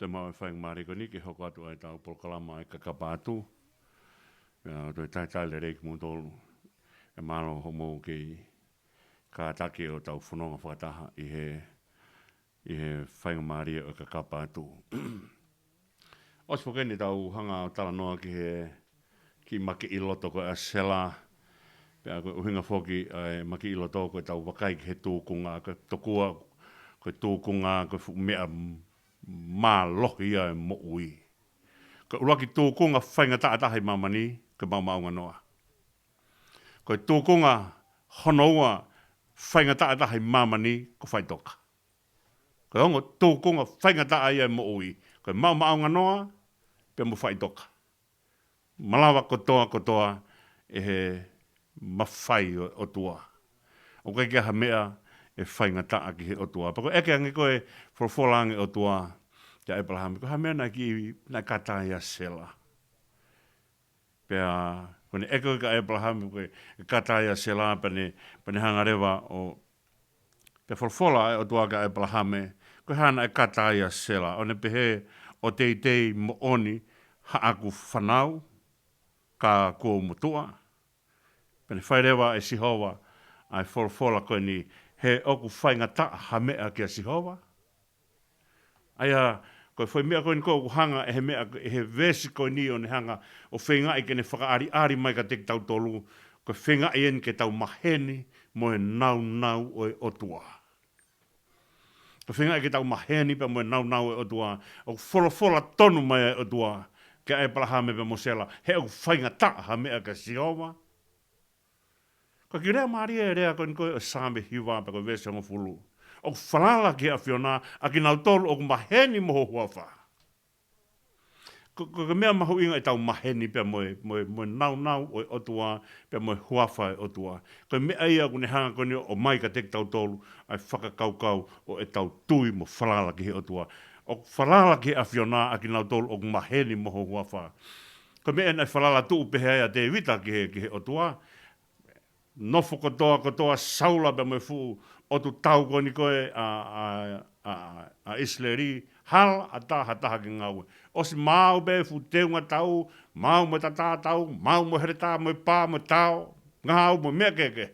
Mau e faingamālie ko eni ke hoko atu ai ʻetau polokalama ʻa e Kakapa Atu. Pea ʻoku ou talitali lelei kimoutolu. ʻE mālō hoʻomou kei kātaki ʻo tau fononga fakataha ʻi he, ʻi he faingamālie ʻo e Kakapa Atu. ʻOsi foki eni ʻetau hanga ʻo talanoa ki he kiʻi makeʻi loto ko ē ʻa Sela. Pea ko e ʻuhinga foki ʻa e makeʻi loto ko ʻetau vakai ki he tūkunga, ko e tokua, ko e tūkunga, ko e fuʻu meʻa mālohi ia ʻo e moʻui. Ko e ʻuluaki tūkunga faingataʻa taha ʻi māmani, ko e maʻumaʻunga noa. Ko e tūkunga hono ua faingataʻa taha ʻi māmani, ko e faʻitoka. Ko e ongo tūkunga faingataʻa ia ʻo e moʻui, ko e maʻumaʻunga noa, pea mo e faʻitoka. Malava kotoa kotoa ʻe he mafai ʻo e ʻOtua. ʻOku ʻikai ke ʻi ai ha meʻa ʻe faingataʻa ki he ʻOtua. Pea ko e ʻeke ange ko ē folofola ange ʻOtua kia ʻĒpalahame, ko e hā e meʻa naʻe kiʻi, naʻe kata ai ʻa Sela. Pea, ko ʻene ʻeke ko ē kia ʻĒpalahame, ko e kata ai ʻa Sela, pea ne, pea ne hanga leva ʻo, pea folofola ʻa e ʻOtua kia ʻĒpalahame, ko e hā naʻe kata ai ʻa Sela, ʻo ne pehē, ʻOku teitei moʻoni haʻaku fānau, ka kuo u motuʻa. Pea ne fai leva ʻe Sihova ʻa e folofola ko eni, he ʻoku faingataʻa ha meʻa kia Sihova. ʻA ia, ko e foʻi meʻa ko eni ko ē ʻoku hanga ʻe he meʻa, ʻe he veesi ko eni ʻo ne hanga ʻo feingaʻi ke ne fakaʻaliʻali mai kiate kitautolu, ko e feingaʻi eni ke tau maheni mo e nāunau ʻo e ʻOtua. Ko e feingaʻi ke tau maheni pea mo e nāunau ʻo e ʻOtua, ʻoku folofola tonu mai ʻa e ʻOtua kia ʻĒpalahame pea mo Sela, he ʻoku faingataʻa ha meʻa kia Sihova. Ko e kiʻi lea mālie e lea ko eni ko ē ʻo e Saame hiva pea ko e veesi hongofulu. ʻOku falala ki he ʻAfiona ʻa kinautolu ʻoku maheni mo ho huafa. Ko, ko, ko e meʻa mahuʻinga ʻetau maheni pea mo e, mo e, mo e nāunau ʻo e ʻOtua, pea mo e huafa ʻo e ʻOtua. Ko e meʻa ia ʻoku ne hanga ko eni ʻo ʻomai kiate kitautolu ʻa e fakakaukau ʻo ʻetau tui mo falala ki he ʻOtua. ʻOku falala ki he ʻAfiona ʻa kinautolu ʻoku maheni mo ho huafa. Ko e meʻa naʻe falala tuʻu pehē ai ʻa Tēvita ki he, ki he ʻOtua. Nofo kotoa, kotoa Saula pea mo e fuʻu ʻotu tau ko eni ko ē ʻa, ʻa, ʻa, ʻa ʻIsileli, hala ʻatā ha taha ke ngāue. ʻOsi maau pē fuʻu teunga tau, maau mo e tatā tau, maau mo e heletā mo e pā mo e tao, ngāue mo e meʻa kehekehe.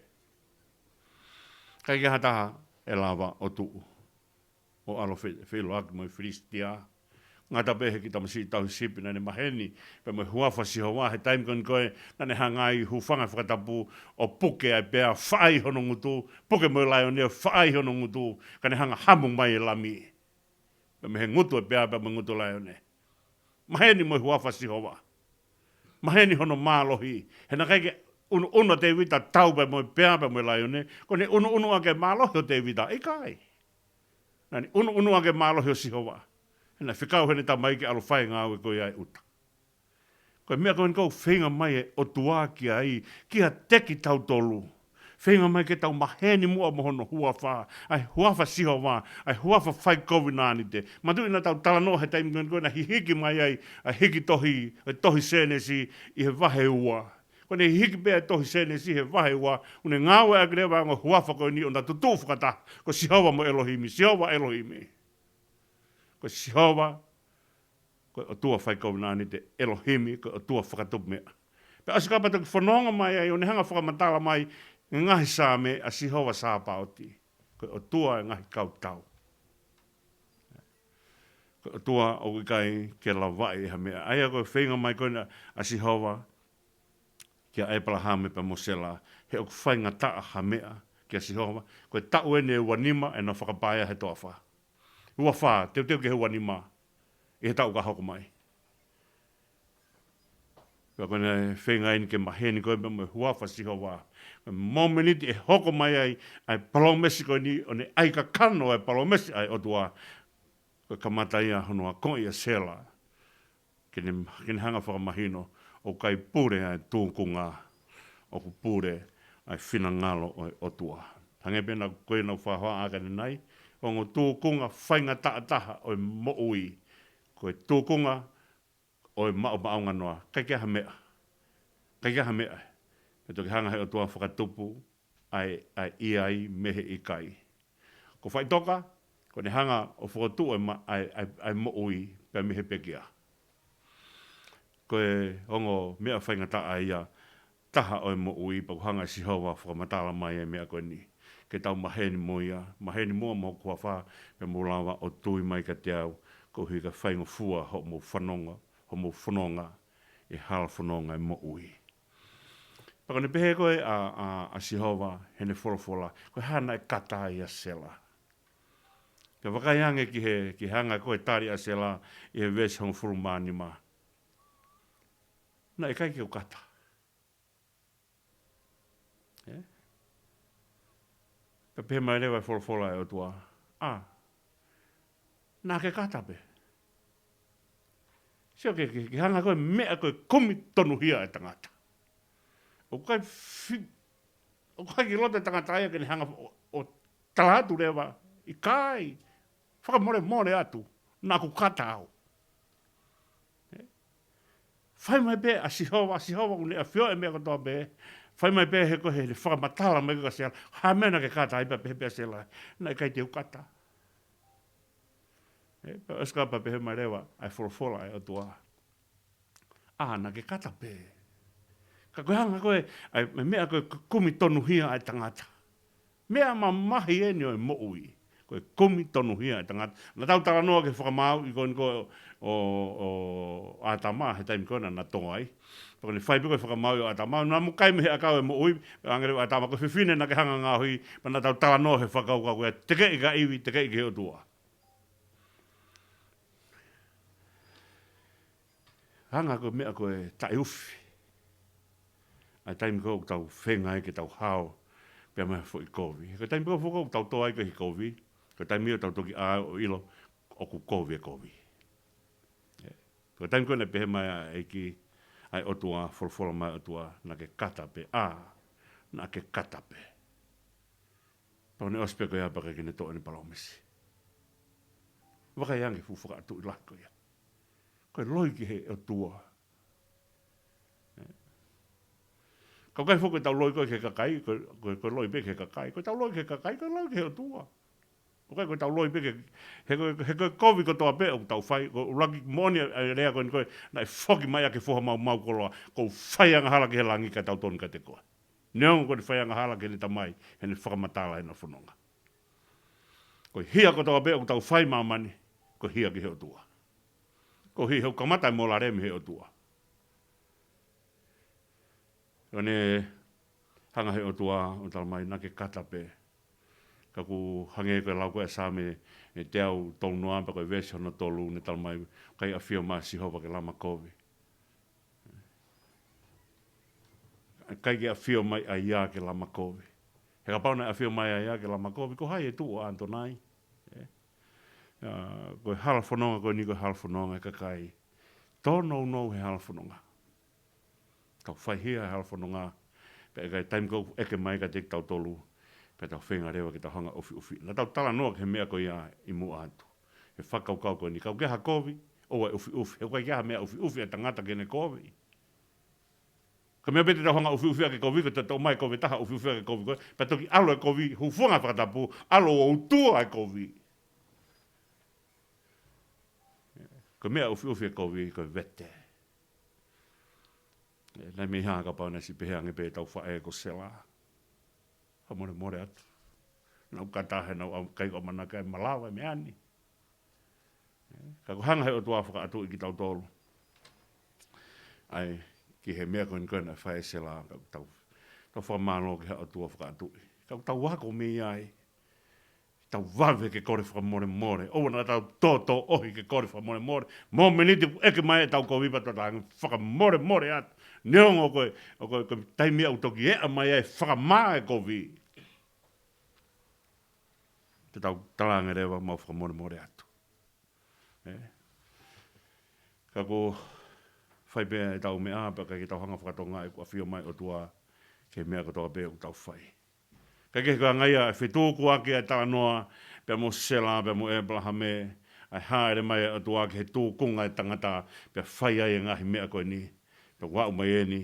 ʻIkai ke ʻi ai ha taha ʻe lava ʻo tuʻu ʻo ʻalu ʻo fe-, feʻiloaki mo e Filisitia. Ngata pē he kiʻi tamasiʻi tauhi sipi naʻa ne maheni pea mo e huafa ʻo Sihova he taimi ko eni ko ē naʻa ne hanga ai ʻo hūfanga he fakatapu ʻo puke ʻa e pea, fai hono ngutu, puke mo e laione, fai hono ngutu, ka ne hanga ʻo hamu mai e lami pea mei he ngutu ʻo e pea pea mo e ngutu ʻo e laione. Maheni mo e huafa ʻo Sihova. Maheni hono mālohi. He naʻe ʻikai ke ʻunuʻunu ʻa Tēvita ʻo tau pea mo e pea pea mo e laione. Ko ʻene ʻunuʻunu ʻaki e mālohi ʻo Tēvita, ʻikai. Naʻa ne ʻunuʻunu ʻaki e mālohi ʻo Sihova. He naʻe fekau heʻene tamai ke ʻalu ʻo fai e ngāue ko ia ʻi ʻuta. Ko e meʻa ko eni ʻoku feinga mai e ʻOtua ki ai, kiate kitautolu. Feinga mai ke tau maheni muʻa mo hono huafa, ʻa e huafa ʻo Sihova, ʻa e huafa fai kovinānite. Manatuʻi naʻa tau talanoa he taimi ko eni ko ē naʻe hihiki mai ai ʻa e hiki tohi, ʻa e tohi Sēnesi ʻi he vahe ua. Ko ʻene hiki pē ʻa e tohi Sēnesi he vahe ua, ʻoku ne ngāueʻaki leva ʻa e ongo huafa ko eni ʻo na tutuʻu fakataha, ko Sihova mo ʻElohimi, Sihova ʻElohimi. Ko Sihova, ko e ʻOtua fai kovinānite, ʻElohimi, ko e ʻOtua fakatupu meʻa. Pea ʻosi kapau te ke fanongo mai ai, ʻo ne hanga ʻo fakamatala mai e ngaahi Saame ʻa Sihova Sāpaoti. Ko e ʻOtua e ngaahi kautau. Ko e ʻOtua ʻoku ʻikai ke lavaʻi ʻe ha meʻa. ʻA ia ko e feinga mai ko ena ʻa Sihova kia ʻĒpalahame pea mo Sela, he ʻoku faingataʻa ha meʻa kia Sihova. Ko e taʻu eni ʻe uanima ʻenau fakapaea he toafa. Uafā, teuteu ki he uanima ʻi he taʻu ka hoko mai. Pea ko ʻene feinga eni ke maheni ko ē pea mo e huafa ʻo Sihova. Ko e momeniti ʻe hoko mai ai ʻa e palōmesi ko eni, ʻo ne ʻai kakano ʻa e palōmesi ʻa e ʻOtua, ko e kamata ia hono akoʻi ʻa Sela ke ne, ke ne hanga ʻo fakamahino ʻoku ʻikai pule ʻa e tūkunga, ʻoku pule ʻa e finangalo ʻo e ʻOtua. Hangē pē naʻa ku, ko ē naʻa ku fakahā ʻaki ʻanenai, ongo tūkunga faingataʻa taha ʻo e moʻui, ko e tūkunga ʻo e maʻumaʻunga noa. ʻIkai ke ʻi ai ha meʻa. ʻIkai ke ʻi ai ha meʻa. Pea toki hanga he ʻOtua ʻo fakatupu ʻa e, ʻa e ʻi ai mei he ʻikai. Ko e faʻitoka, ko ʻene hanga ʻo fokotuʻu ʻa e ma-, ʻa e, ʻa e, ʻa e moʻui. pea mei he pekia. Ko e ongo meʻa faingataʻa ia taha ʻo e moʻui, pea ʻoku hanga ʻe Sihova ʻo fakamatala mai e meʻa ko eni. Ke tau maheni mo ia, maheni muʻa mo hoku huafa, pea mou lava ʻo tui mai kiate au, koeʻuhi ka faingofua hoʻomou fononga, hoʻomou fononga, ʻi he hala fononga ʻo e moʻui. Pea ko ʻene pehē ko ē ʻa, ʻa, ʻa Sihova, heʻene folofola, ko e hā naʻe kata ai ʻa Sela. Ka vakai ange ki he, ki he anga ko ē tali ʻa Sela, ʻi he veesi hongofulu mā nima. Naʻe ʻikai ke u kata. Ē? Pea pehē mai leva e folofola ʻa e ʻOtua. ʻĀ, naʻa ke kata pē. Sio ki he, ki he, ki he anga ko ē meʻa ko ē kumi tonuhia ʻa e tangata. ʻOku ʻikai fi-, ʻoku ʻikai ke loto e tangata ia ke ne hanga ʻo, ʻo tala atu leva, ʻikai, fakamolemole atu, naʻa ku kata au. Ē? Fai mai pē ʻa Sihova, ʻa Sihova ʻoku ne ʻafioʻi e meʻa kotoa pē. Fai mai pē he ko ē heʻene fakamatala mai kia Sela, hā e meʻa naʻa ke kata ai? Pea pehē pē ʻa Sela, naʻe ʻikai te u kata. Ē, pea ʻosi ko ia pea pehē mai leva ʻa e folofola ʻa e ʻOtua. ʻĀ, naʻa ke kata pē. Ka ko e hanga ko ē, ʻa e meʻa ko ē kumi tonuhia ʻa e tangata. Meʻa mamahi eni ʻo e moʻui. Ko e kumi tonuhia ʻa e tangata. Naʻa tau talanoa ki he fakamaauʻi ko eni ko ē ʻo, ʻo ʻĀtama he taimi ko ē naʻa na tō ai. Pea ko ʻene fai pē ko ē fakamaauʻi ʻo ʻĀtama, naʻa mo kai mei he ʻakau ʻo e moʻui, pea hangē leva ʻo ʻĀtama, ko e fefine naʻa ke hanga ʻo ngaohi, pea naʻa tau talanoa he fakakaukau ko ē, tekeʻi ki ha ivi, tekeʻi ki he ʻOtua. Hanga ko e meʻa ko ē taʻeufi. ʻA e taimi ko ē ʻoku tau feinga ai ke tau hao pea mei he foʻi kovi. Ko e taimi ko ē foki ʻoku tau tō ai ko ē he kovi. Ko e taimi ʻoku tau toki ʻā ʻo ʻilo ʻoku kovi e kovi. Ē, ko e taimi ko ē naʻe pehē mai ʻa e ʻEiki, ʻa e ʻOtua, folofola mai ʻOtua, naʻa ke kata pē, ʻā, naʻa ke kata pē. Pea ko ʻene ʻosi pē ko ia pea ʻikai ke ne toʻo ʻene palōmesi. Vakai ange fuʻu fakaʻatuʻi lahi ko ia. Ko e loi ki he ʻOtua. Ē. Ka ʻoku ʻikai foki ko ʻetau loi ko ē ki he kakai, ko, ko, ko e loi pē ki he kakai. Ko ʻetau loi ki he kakai, ko e loi ki he ʻOtua. ʻOku ʻikai ko ʻetau loi pē ki he, he ko, he ko e kovi kotoa pē ʻoku tau fai, ko e ʻuluaki moʻoni ʻa e lea ko eni ko ē, naʻe foki mai ʻa e foha maumau koloa, ʻoku ou fai angahala ki he langi kae tau tonu kiate koe. Neongo ko ʻene fai angahala ki heʻene tamai, heʻene fakamatala ʻena fononga. Ko e hia kotoa pē ʻoku tau fai ʻi māmani, ko e hia ki he ʻOtua. Ko e hia ʻoku kamata e mōlale mei he ʻOtua. ʻO ne hanga he ʻOtua ʻo tala mai naʻa ke kata pē. Ka ʻoku hangē ko e lau ko ē ʻa e Saame ʻe teau tolu noa pea ko e veesi hono tolu ne tala mai, ʻikai ʻafio mai ʻa Sihova ke lama kovi. ʻIkai ke ʻafio mai ʻa ia ke lama kovi. He kapau naʻe ʻafio mai ʻa ia ke lama kovi, ko hai ʻe tuʻu ʻo ʻAtonai? Ē? ʻA, ko e hala fononga ko eni ko e hala fononga ʻa e kakai. Tōnounou he hala fononga. Tau fai hia he hala fononga. Pea ʻikai taimi ko ē ʻoku ʻeke mai kiate kitautolu. Pea tau feinga leva ke tau hanga ʻo ʻufiʻufi. Naʻa tau talanoa ki he meʻa ko ia ʻi muʻa atu. He fakakaukau ko eni. Kapau ʻoku ʻi ai ha kovi, ʻoua ʻe ʻufiʻufi. He ʻoku ʻikai ke ʻi ai ha meʻa ʻufiʻufi ʻa e tangata ki heʻene kovi. Ko e meʻa pē te tau hanga ʻo ʻufiʻufi ʻaki e kovi, ko e te tau ʻomai e kovi ʻe taha ʻufiʻufi ʻaki e kovi ko ē. Pea toki ʻalu e kovi, hūfanga he fakatapu, ʻalu ʻo utua e kovi. Ko e meʻa ʻufiʻufi e kovi, ko e vete. Ē, naʻe meimei kapau naʻe siʻi pehē ange pē ʻetau faʻē ko Sela. Fakamolemole atu. Naʻa ku kata he naʻa ku ʻikai ke u ʻamanaki ʻe malava e meʻa ni. Ē, ka ʻoku hanga he ʻOtua ʻo fakaʻatuʻi kitautolu. ʻAi, ki he meʻa ko eni ko ē naʻe fai ʻe Sela, ka ʻoku tau, tau fakamālō ki he ʻOtua ʻo fakaʻatuʻi. Ka ʻoku tau ako mei ai. Tau vave ke kole fakamolemole. ʻOua naʻa tau tōtōʻohi ke kole fakamolemole. Mōmeniti ʻoku ʻeke mai ʻetau kovi pea tau talaange fakamolemole atu. Neongo ko e, ko e, ko e taimi ʻoku toki eʻa mai ai e fakamā e kovi. Te tau talaange leva mau fakamolemole atu. Ē? Ka ʻoku fai pē ʻetau meʻa, pea ʻikai ke tau hanga ʻo fakatokangaʻi ʻoku ʻafio mai e ʻOtua ki he meʻa kotoa pē ʻoku tau fai. Ka ʻoku ʻikai ko e anga ia e fetukuaki ʻa e talanoa, pea mo Sela, pea mo ʻĒpalahame, ʻa e hāʻele mai ʻa e ʻOtua ki he tūkunga ʻo e tangata, pea fai ai e ngaahi meʻa ko eni, pea ʻoku aʻu mai eni,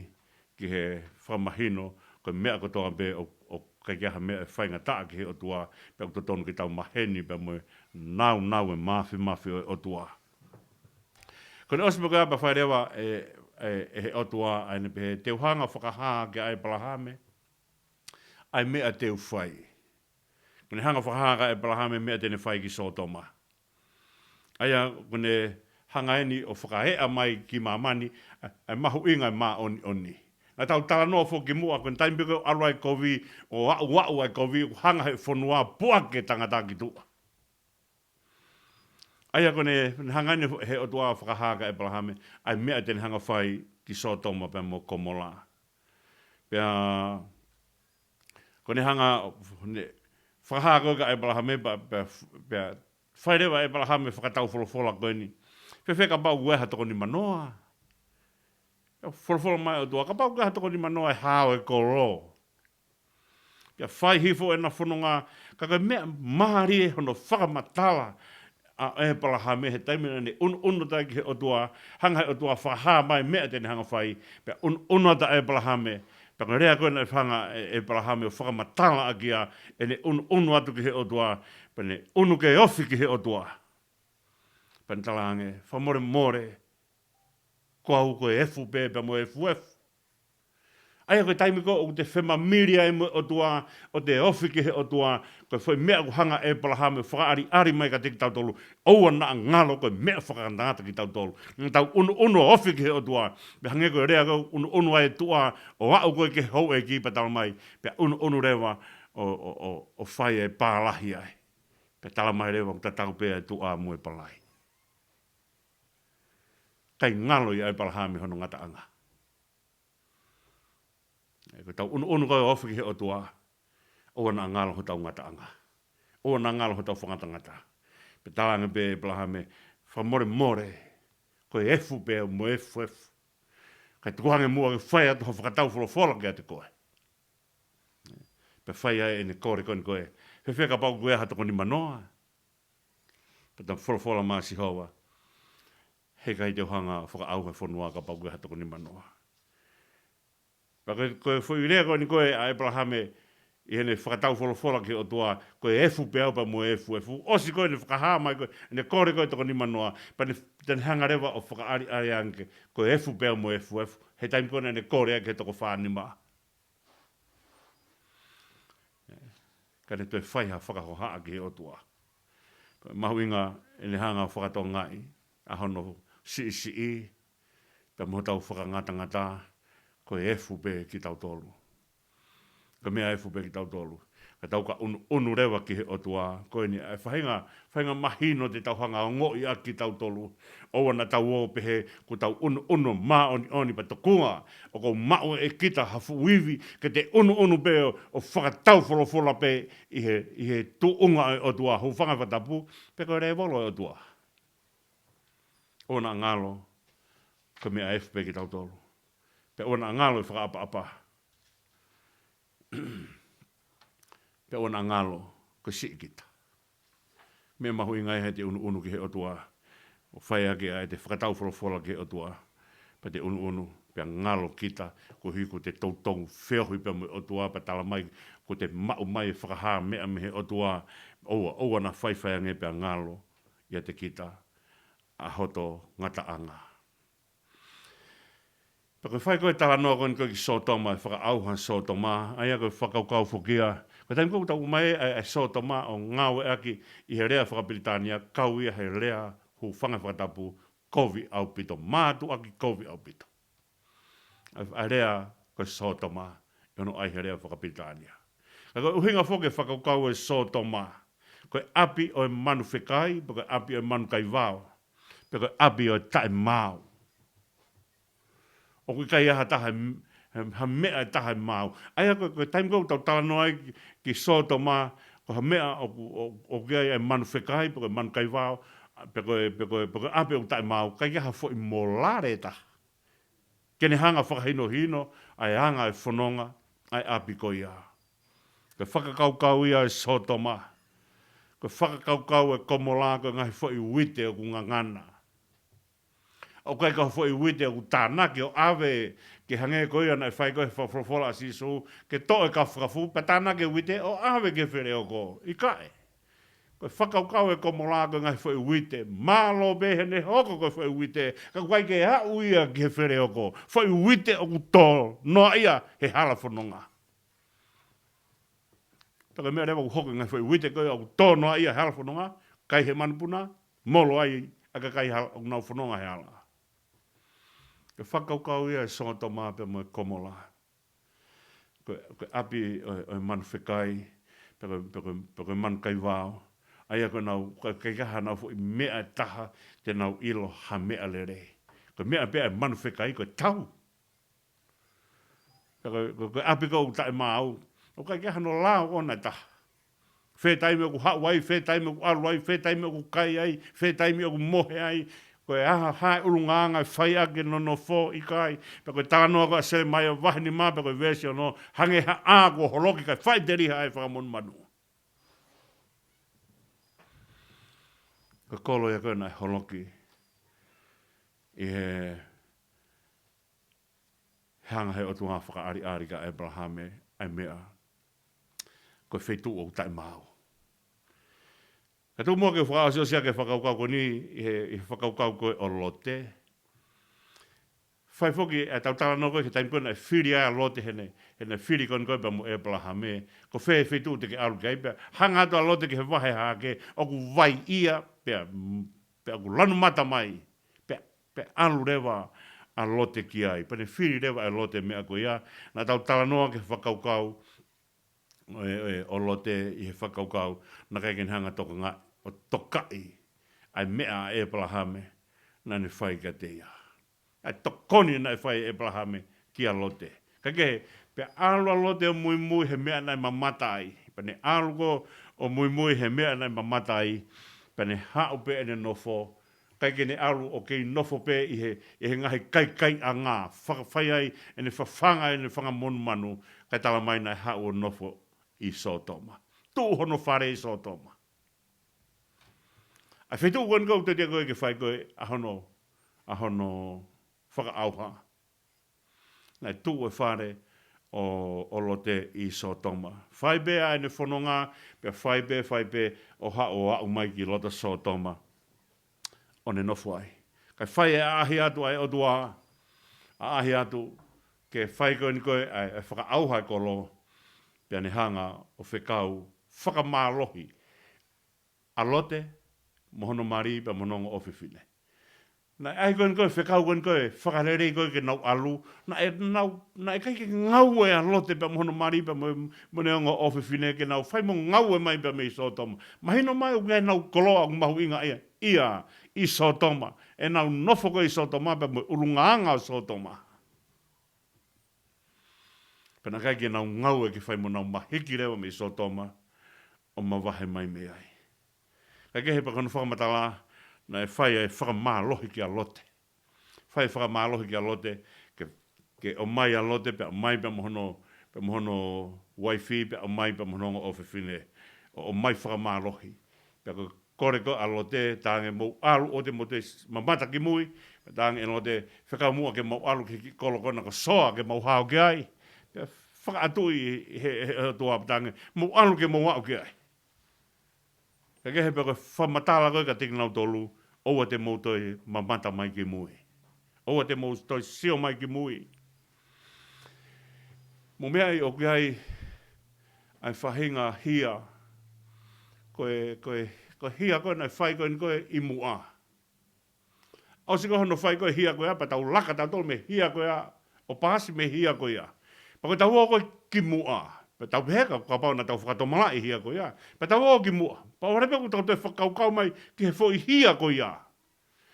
ki he fakamahino, ko e meʻa kotoa pē ʻoku, ʻoku ʻikai ke ʻi ai ha meʻa ʻe faingataʻa ki he ʻOtua, pea ʻoku totonu ke tau maheni, pea mo e nāunau e māfimafi ʻo e ʻOtua. Ko ʻene ʻosi pē ko ia pea fai leva ʻe, ʻe, ʻe he ʻOtua ʻa ʻene pehē, te u hanga ʻo fakahā kia ʻĒpalahame ʻa e meʻa te u fai. Ko ʻene hanga ʻo fakahā kia ʻĒpalahame meʻa te ne fai ki Sōtoma. ʻA ia ko ʻene hanga eni ʻo fakaeʻa mai ki māmani ʻa, ʻa e mahuʻinga ʻo e māʻoniʻoni. Naʻa tau talanoa foki muʻa ko ʻene taimi pē ko ē ʻoku ʻalu ai e kovi, ʻo aʻuaʻu ai e kovi, ʻoku hanga ʻe he fonua ʻo puʻaki e tangata ki tuʻa. ʻA ia ko ʻene, ʻene hanga eni ʻe he ʻOtua ʻo fakahā kia ʻĒpalahame ʻa e meʻa te ne hanga ʻo fai ki Sōtoma pea mo Komola. Pea ko ʻene hanga ʻo ne fakahā ko ē kia ʻĒpalahame pea, pea, pea fai leva ʻe ʻĒpalahame e fakataufolofola ko eni. Fēfē kapau ʻoku ʻi ai ha toko nimanoa? Folofola mai e ʻOtua, kapau ʻoku ʻi ai ha toko nimanoa ʻe hao e kolo. Pea fai hifo ʻena fononga, ka ko e meʻa mālie hono fakamatala ʻa ʻĒpalahame he taimi naʻa ne ʻunuʻunu atu ai ki he ʻOtua, hanga ʻe he ʻOtua ʻo fakahā mai e meʻa te ne hanga ʻo fai, pea ʻunuʻunu atu ʻa ʻĒpalahame, pea ko e lea ko ē naʻe hanga ʻe, ʻe ʻĒpalahame ʻo fakamatala ʻaki ia ʻene ʻunuʻunu atu ki he ʻOtua, pea ne ʻunu ke ofi ki he ʻOtua. Pea ne talaange, fakamolemole, ko au ko e efu pē pea mo e efuefu. ʻA ia ko e taimi ko ē ʻoku te femamili ai mo e ʻOtua, ʻo te ofi ki he ʻOtua, ko e foʻi meʻa ʻoku hanga ʻe ʻĒpalahame ʻo fakaʻaliʻali mai kiate kitautolu, ʻoua naʻa ngalo ko e meʻa fakangatangata kitautolu. Naʻa tau ʻunuʻunu ʻo ofi ki he ʻOtua, pea hangē ko e lea ko ē ʻunuʻunu ai e tuʻa ʻo aʻu ko ē ki he houʻeiki pea tala mai, pea ʻunuʻunu leva ʻo, ʻo, ʻo, ʻo fai e pālahi ai. Pea tala mai leva ʻoku tatau pē ʻa e tuʻa mo e palai. ʻIkai ngalo ʻia ʻĒpalahame hono ngataʻanga. ʻE, ko ʻetau ʻunuʻunu ko ē ʻo ofi ki he ʻOtua, ʻoua naʻa ngalo hotau ngataʻanga. ʻOua naʻa ngalo hotau fakangatangata. Pea talaange pē ʻe ʻĒpalahame, fakamolemole, ko e efu pē au mo e efuefu. Kae tuku ange muʻa ke fai atu ha fakataufolofola kiate koe. Pea fai ai ʻene kole ko eni ko ē, fēfē kapau ʻoku ʻi ai ha toko nimanoa? Pea talaange folofola mai ʻa Sihova, heʻikai te u hanga ʻo fakaʻauha e fonua kapau ʻoku ʻi ai ha toko nimanoa. Pea ko e, ko e foʻi lea ko eni ko ē ʻa ʻĒpalahame ʻi heʻene fakataufolofola ki he ʻOtua, ko e efu pē au pea mo e efuefu. ʻOsi ko ē ʻene fakahā mai ko ē ʻene kole ko ē toko nimanoa, pea ne, te ne hanga leva ʻo fakaʻaliʻali ange, ko e efu pē au mo e efuefu. He taimi ko ē naʻa ne kole ai ki he toko fānima. Ka ne toe fai ha fakahohaʻa ki he ʻOtua. Ko e mahuʻinga ʻene hanga ʻo fakatokangaʻi ʻa hono siʻisiʻi, pea mo hotau fakangatangata, ko e efu pē kitautolu. Ko e meʻa efu pē kitautolu. Ka tau ka ʻunuʻunu leva ki he ʻOtua, ko eni ʻa e faʻahinga, faʻahinga mahino te tau hanga ʻo ongoʻi ʻaki kitautolu. ʻOua naʻa tau ō ʻo pehē, kuo tau ʻunuʻunu māʻoniʻoni pea tokua ʻoku ou maʻu ʻe kita ha fuʻu ivi, ke te ʻunuʻunu pē ʻo, ʻo fakataufolofola pē ʻi he, ʻi he tuʻunga ʻo e ʻOtua, hūfanga he fakatapu, pe ko e lēvolo ʻo e ʻOtua. ʻOua naʻa ngalo, ko e meʻa efu pē kitautolu. Pea ʻoua naʻa ngalo e fakaʻapaʻapa. Pea ʻoua naʻa ngalo, ko e siʻi kita. Meʻa mahuʻinga ia he te ʻunuʻunu ki he ʻOtua. ʻO fai ʻaki ʻa e te fakataufolofola ki he ʻOtua. Pea te ʻunuʻunu, pea ngalo kita, koeʻuhi ko e te toutou feohi pea mo e ʻOtua, pea tala mai, ko e te maʻu mai e fakahā meʻa mei he ʻOtua, ʻoua, ʻoua naʻa faifai ange pea ngalo, ʻiate kita, ʻa hoto ngataʻanga. Pea ko e fai ko ē talanoa ko eni ko ē ki Sōtoma, e fakaʻauha Sōtoma, ʻa ia ko e fakakaukau foki ia. Ko e taimi ko ē ʻoku tau ʻomai ʻa e, ʻa e Sōtoma ʻo ngāueʻaki ʻi he lea fakapilitānia, kau ia he lea hūfanga he fakatapu, kovi ʻaupito, mātuʻaki kovi ʻaupito. ʻA e, ʻa e lea ko e Sōtoma, ʻi hono ʻai he lea fakapilitānia. Ka ko e ʻuhinga foki e fakakaukau e Sōtoma, ko e ʻapi ʻo e manu fekai, pe ko e ʻapi ʻo e manu kaivao, pe ko e ʻapi ʻo e taʻemaau. ʻOku ʻikai ha taha, ha, ha meʻa ʻe taha ʻe maau. ʻA ia ko e, ko e taimi ko ē ʻoku tau talanoa ai ki, ki Sōtoma, ko ha meʻa ʻoku, ʻo, ʻoku ʻi ai e manu fekai, pe ko e manu kaivao, pe ko e, pe ko e, pe ko e ʻapi ʻoku taʻemaau, ʻikai ke ha foʻi mōlale ʻe taha ke ne hanga ʻo fakahinohino ʻa e anga e fononga ʻa e ʻapi ko ia. Ko e fakakaukau ia e Sōtoma. Ko e fakakaukau e Komola ko e ngaahi foʻi uite ʻoku ngangana. ʻOku ʻikai ko ha foʻi uite ʻoku tānaki ʻo ʻave ke hangē ko ia naʻe fai ko ē he fakafolofola ʻa Sīsū, ke toʻo e kafukafu, pea tānaki e uite ʻo ʻave ki he feleoko. ʻIkai. Ko e fakakaukau ʻe Komola ko e ngaahi foʻi uite, mālō pē heʻene hoko ko e foʻi uite, ka ʻoku ʻikai ke aʻu ia ki he feleoko, foʻi uite ʻoku tō noaʻia he hala fononga. Pea ko e meʻa leva ʻoku hoko e ngaahi foʻi uite ko ē ʻoku tō noaʻia he hala fononga, kai he manupuna, molo ai ʻa e kakai hala, ʻoku nau fononga he hala. Ko e fakakaukau ia ʻe Sōtoma pea mo e Komola. Ko e, ko e ʻapi ʻo, ʻo e manu fekai, pe ko, pe ko, pe ko e manu kaivao. ʻA ia ko ʻenau, ko e ʻikai ke ʻi ai haʻanau foʻi meʻa ʻe taha te nau ʻilo ha meʻa lelei. Ko e meʻa pē ʻa e manu fekai ko e tau. Pea ko, ko, ko e ʻapi ko ē ʻoku taʻemaau, ʻoku ʻikai ke ʻi ai hano lao ʻona ʻe taha. Fē taimi ʻoku haʻu ai, fē taimi ʻoku ʻalu ai, fē taimi ʻoku kai ai, fē taimi ʻoku mohe ai. Ko e hā, hā e ʻulungaanga ʻe fai ʻaki e nonofo, ʻikai. Pea ko e talanoa ko ē ʻa Selemaia vahe nima, pea ko e veesi ono, hangē ha ʻā kuo holoki kae faʻiteliha ʻa e fanga monumanu. Ko e kolo ia ko ē naʻe holoki ʻi he hanga he ʻOtua ʻo fakaʻaliʻali kia ʻĒpalahame ʻa e meʻa ko e feituʻu ʻoku taʻemaau. Ka tuku muʻa ke u fakaʻosiʻosi ʻaki e fakakaukau ko eni ʻi he, ʻi he fakakaukau ko ē ʻo Lote. Fai foki ʻetau talanoa ko ē ki he taimi ko ē naʻe fili ai ʻa Lote heʻene, heʻene fili ko eni ko ē pea mo ʻĒpalahame. Ko fē feituʻu te ke ʻalu ki ai pea hanga atu ʻa Lote ki he vahe hahake ʻoku vai ia pea, pea ʻoku lanu mata mai. Pea, pea ʻalu leva ʻa Lote ki ai. Pea ne fili leva ʻe Lote e meʻa ko ia. Naʻa tau talanoa ki he fakakaukau ʻo e, ʻo e, ʻo Lote ʻi he fakakaukau, naʻe ʻikai ke ne hanga tokangaʻi, ʻo tokaʻi ʻa e meʻa ʻa ʻĒpalahame naʻa ne fai kiate ia. ʻA e tokoni naʻe fai ʻe ʻĒpalahame kia Lote. Kae kehe, pea ʻalu ʻa Lote ʻo muimui he meʻa naʻe mamata ai. Pea ne ʻalu ko ē ʻo muimui he meʻa naʻe mamata ai. Pea ne haʻu pē ʻene nofo, ʻikai ke ne ʻalu ʻo kei nofo pē ʻi he, ʻi he ngaahi kaikaiʻanga, fakafai ai ʻene fafanga ʻene fanga monumanu, kae tala mai naʻe haʻu ʻo nofo ʻi Sōtoma. Tuʻu hono fale ʻi Sōtoma. ʻA e feituʻu ko eni ʻoku ou tui ko ē ke fai ko ē ʻa hono, ʻa hono fakaʻauha. Naʻe tuʻu e fale ʻo, ʻo Lote ʻi Sōtoma. Fai pē ʻa ʻene fononga, pea fai pē, fai pē ʻo haʻu ʻo aʻu mai ki loto Sōtoma ʻo ne nofo ai. Kae fai e ʻaʻahi atu ʻa e ʻOtua, ʻaʻahi atu ke fai ko eni ko ē ʻa e, ʻa e fakaʻauha e kolo, pea ne hanga ʻo fekau fakamālohi ʻa Lote mo hono mali pea mo hono ongo ʻofefine. Naʻe ʻai ko eni ko ē, fekau ko eni ko ē fakalelei ko ē ke nau ʻalu, naʻe, nau, naʻe ʻikai ke ngaue ʻa Lote pea mo hono mali pea mo, mo ʻene ongo ʻofefine ke nau fai mo ngaue mai pea mei Sōtoma. Mahino mai ʻoku ʻi ai ʻenau koloa ʻoku mahuʻinga ia, ia ʻi Sōtoma. ʻEnau nofo ko ē ʻi Sōtoma pea mo e ʻulungaanga ʻo Sōtoma. Pea naʻe ʻikai ke nau ngaue ke fai mo nau mahiki leva mei Sōtoma ʻo mavahe mai mei ai. Kae kehe pea ko hono fakamatala, naʻe fai ʻa e fakamālohi kia Lote. Fai e fakamālohi kia Lote, ke, ke ʻomai ʻa Lote, pea ʻomai pea mo hono, pea mo hono uaifi, pea ʻomai pea mo hono ongo ʻofefine, ʻo, ʻomai fakamālohi. Pea ko e kole ko ē ʻa Lote, talaange mou ʻalu ʻoua te mou toe mamata ki mui, pea talaange ʻe Lote, fekau muʻa ke mau ʻalu ki he kiʻi kolo ko ena ko Soa ke mau hao ki ai. Pea fakaʻatuʻi he, he, he ʻOtua pea talaange, mou ʻalu ke mau aʻu ki ai. Kae kehe pea ko e fakamatala ko ē kiate kinautolu, ʻoua te mou toe mamata mai ki mui. ʻOua te mou toe sio mai ki mui. Mou meaʻi ʻoku ʻi ai ʻa e faʻahinga hia, ko e, ko e, ko e hia ko ē naʻe fai ko eni ko ē ʻi muʻa. ʻOsi ko ē hono fai ko ē hia ko ia, pea tau laka tautolu mei he hia ko ia, ʻo paasi mei he hia ko ia. Pea ko ʻetau ō ko ē ki muʻa, pea tau pehē ka, kapau naʻa tau fakatomalaʻi e hia ko ia, pea tau ō ki muʻa, pea ʻoua leva pē kuo tau toe fakakaukau mai ki he foʻi hia ko ia.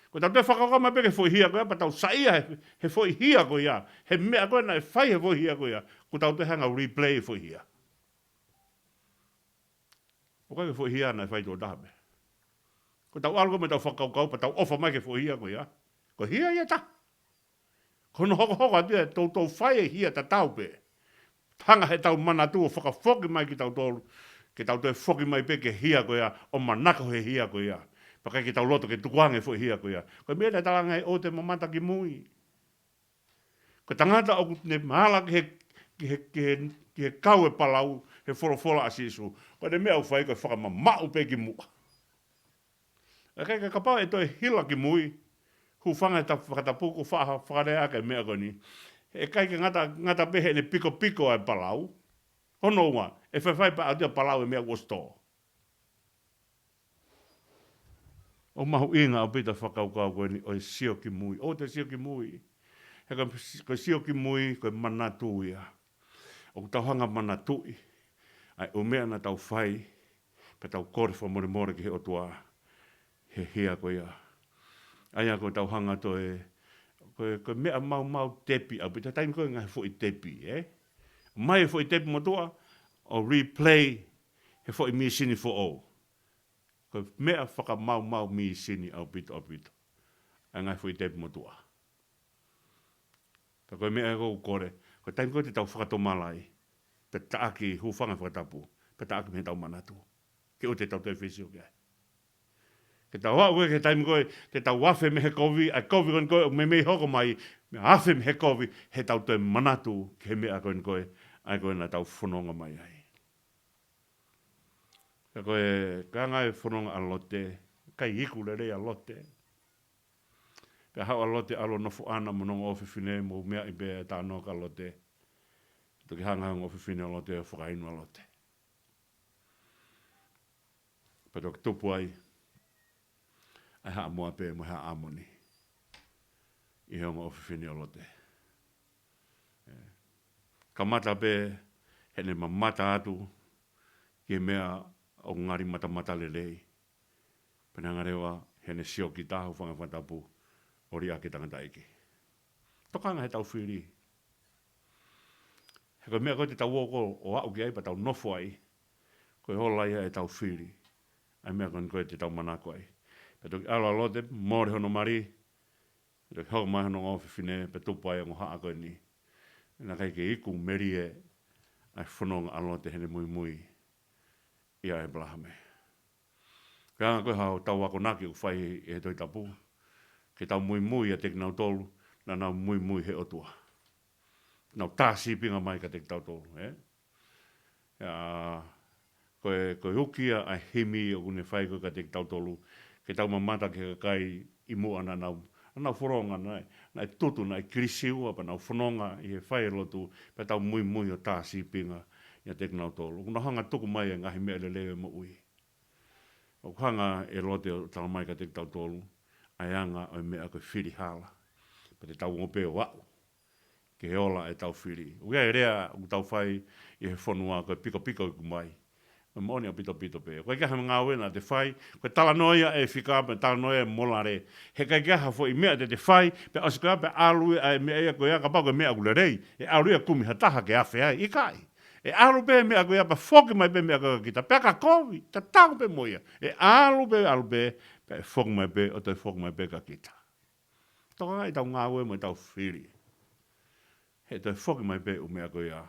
Kuo tau toe fakakaukau mai pē ki he foʻi hia ko ia, pea tau saiʻia he, he foʻi hia ko ia, he meʻa ko ē naʻe fai he foʻi hia ko ia, kuo tau toe hanga ʻo replay e foʻi hia. ʻOku ʻikai ko e foʻi hia naʻe fai tuʻo taha pē. Ko ʻetau ʻalu ko ē mo ʻetau fakakaukau, pea tau ʻofa mai ki he foʻi hia ko ia. Ko e hia ia ʻe taha. Ko hono hokohoko atu ia, toutou fai e hia tatau pē. Hanga heʻetau manatu ʻo fakafoki mai kitautolu, ke tau toe foki mai pē ki he hia ko ia, ʻo manako he hia ko ia. Pea ʻikai ke tau loto ke tukuange e foʻi hia ko ia. Ko e meʻa naʻe talaange ai ʻoua te mamata ki mui. Ko e tangata ʻoku ne maʻala ki he, ki he, ki he, ki he kau e palau, he folofola ʻa Sīsū. Ko ʻene meʻa ʻoku fai ko e fakamamaʻu pē ki muʻa. ʻIkai ke kapau ʻe toe hila ki mui, hūfanga he ta-, fakatapu, ʻoku faʻa fakalea ʻaki e meʻa ko eni. ʻIkai ke ngata, ngata pē heʻene pikopiko ʻa e palau. Hono ua, ʻe faifai pē ʻalu ʻo palau e meʻa kuo ʻosi tō. ʻOku mahuʻinga ʻaupito e fakakaukau ko eni ʻo e sio ki mui. ʻOua te sio ki mui. He ko, ko e sio ki mui, ko e manatu ia. ʻOku tau hanga ʻo manatuʻi ʻa e ʻū meʻa naʻa tau fai, pea tau kole fakamolemole ki he ʻOtua he hia ko ia. ʻA ia ko ʻetau hanga ʻo toe, ko e, ko e meʻa maumau tepi ʻaupito, taimi ko ē ngaahi foʻi tepi, ē? Mai e foʻi tepi motuʻa, ʻo replay he foʻi mīsini foʻou. Ko e meʻa fakamaumau mīsini ʻaupito, ʻaupito. ʻA e ngaahi foʻi tepi motuʻa. Pea ko e meʻa ʻoku ou kole, ko e taimi ko ē te tau fakatomala ai, pea taʻaki, hūfanga he fakatapu, pea taʻaki mei heʻetau manatu. Ke ʻoua te tau toe fesiʻo ki ai. Ke tau aʻu ki he taimi ko ē, te tau afe mei he kovi, ʻa e kovi ko eni ko ē, ʻoku meimei hoko mai, meimei afe mei he kovi, he tau toe manatu ki he meʻa ko eni ko ē, ʻa ia ko ē naʻa tau fononga mai ai. Pea ko e, ko e anga e fononga ʻa Lote, ʻikai iku lelei ʻa Lote. Pea haʻu ʻa Lote ʻo ʻalu ʻo nofo ʻana mo hono ongo ʻofefine mo meʻa ʻi pē e talanoa kia Lote. Toki hanga ʻe he ongo ʻofefine ʻo Lote ʻo fakainu ʻa Lote. Pea toki tupu ai ʻa e haʻa Moape mo e haʻa ʻAmoni ʻi he ongo ʻofefine ʻo Lote. Ē, kamata pē heʻene mamata atu ki he meʻa ʻoku ngali matamatalelei. Pea ne hanga leva heʻene sio ki taha, hūfanga he fakatapu, ʻo liʻaki e tangataʻeiki. Tokanga heʻetau fili. He ko e meʻa ko ē te tau ō ko ē ʻo aʻu ki ai pea tau nofo ai, ko e ola ia ʻetau fili ʻa e meʻa ko eni ko ē te tau manako ai. Pea toki ʻalu ʻa Lote, mole hono mali, pea toki hoko mai hono ongo ʻofefine, pea tupu ai e ongo haʻa ko eni. Naʻe ʻikai ke iku melie ʻa e fononga ʻa Lote heʻene muimui ʻia ʻĒpalahame. Ko e anga ko ē hotau akonaki ʻoku fai ʻe he Tohi Tapu, ke tau muimui ʻiate kinautolu naʻa nau muimui he ʻOtua. Nau tā sīpinga mai kiate kitautolu, ē? ʻA, ko e, ko e uki ia ʻa e himi ʻoku ne fai ko ē kiate kitautolu, ke tau mamata ki he kakai ʻi muʻa naʻa nau, naʻa nau fononga, naʻe, naʻe tutu, naʻe kilisiua, pea nau fononga ʻi he fai e lotu, pea tau muimui ʻo tā sīpinga ʻiate kinautolu. ʻOku nau hanga ʻo tuku mai e ngaahi meʻa lelei ʻo e moʻui. ʻOku hanga ʻe Lote ʻo tala mai kiate kitautolu ʻa e anga ʻo e meʻa ko e fili hala. Pea te tau ongo pē ʻo aʻu ki he ola ʻetau fili. ʻOku ʻi ai e lea ʻoku tau fai ʻi he fonua ko e pikopiko iku mai. ʻOku moʻoni ʻaupito ʻaupito pē. ʻOku ʻikai ha ngāue naʻa te fai, ko e talanoa ia ʻe fika, pe talanoa ia ʻe molale. He ʻikai ke ʻi ai ha foʻi meʻa te te fai, pea ʻosi ko ia pea ʻalu ia ʻa e meʻa ia ko ia kapau ko e meʻa ʻoku lelei. ʻE ʻalu ia ʻo kumi ha taha ke afe ai, ʻikai. ʻE ʻalu pē meʻa ko ia pea foki mai pē meʻa ko ia kia kita. Pea ka kovi, tatau pē mo ia. ʻE ʻalu pē, ʻalu pē, pea ʻe foki mai pē, ʻo toe foki mai pē kia kita. Tokanga ʻetau ngāue mo ʻetau fili. He toe foki mai pē ʻū meʻa ko ia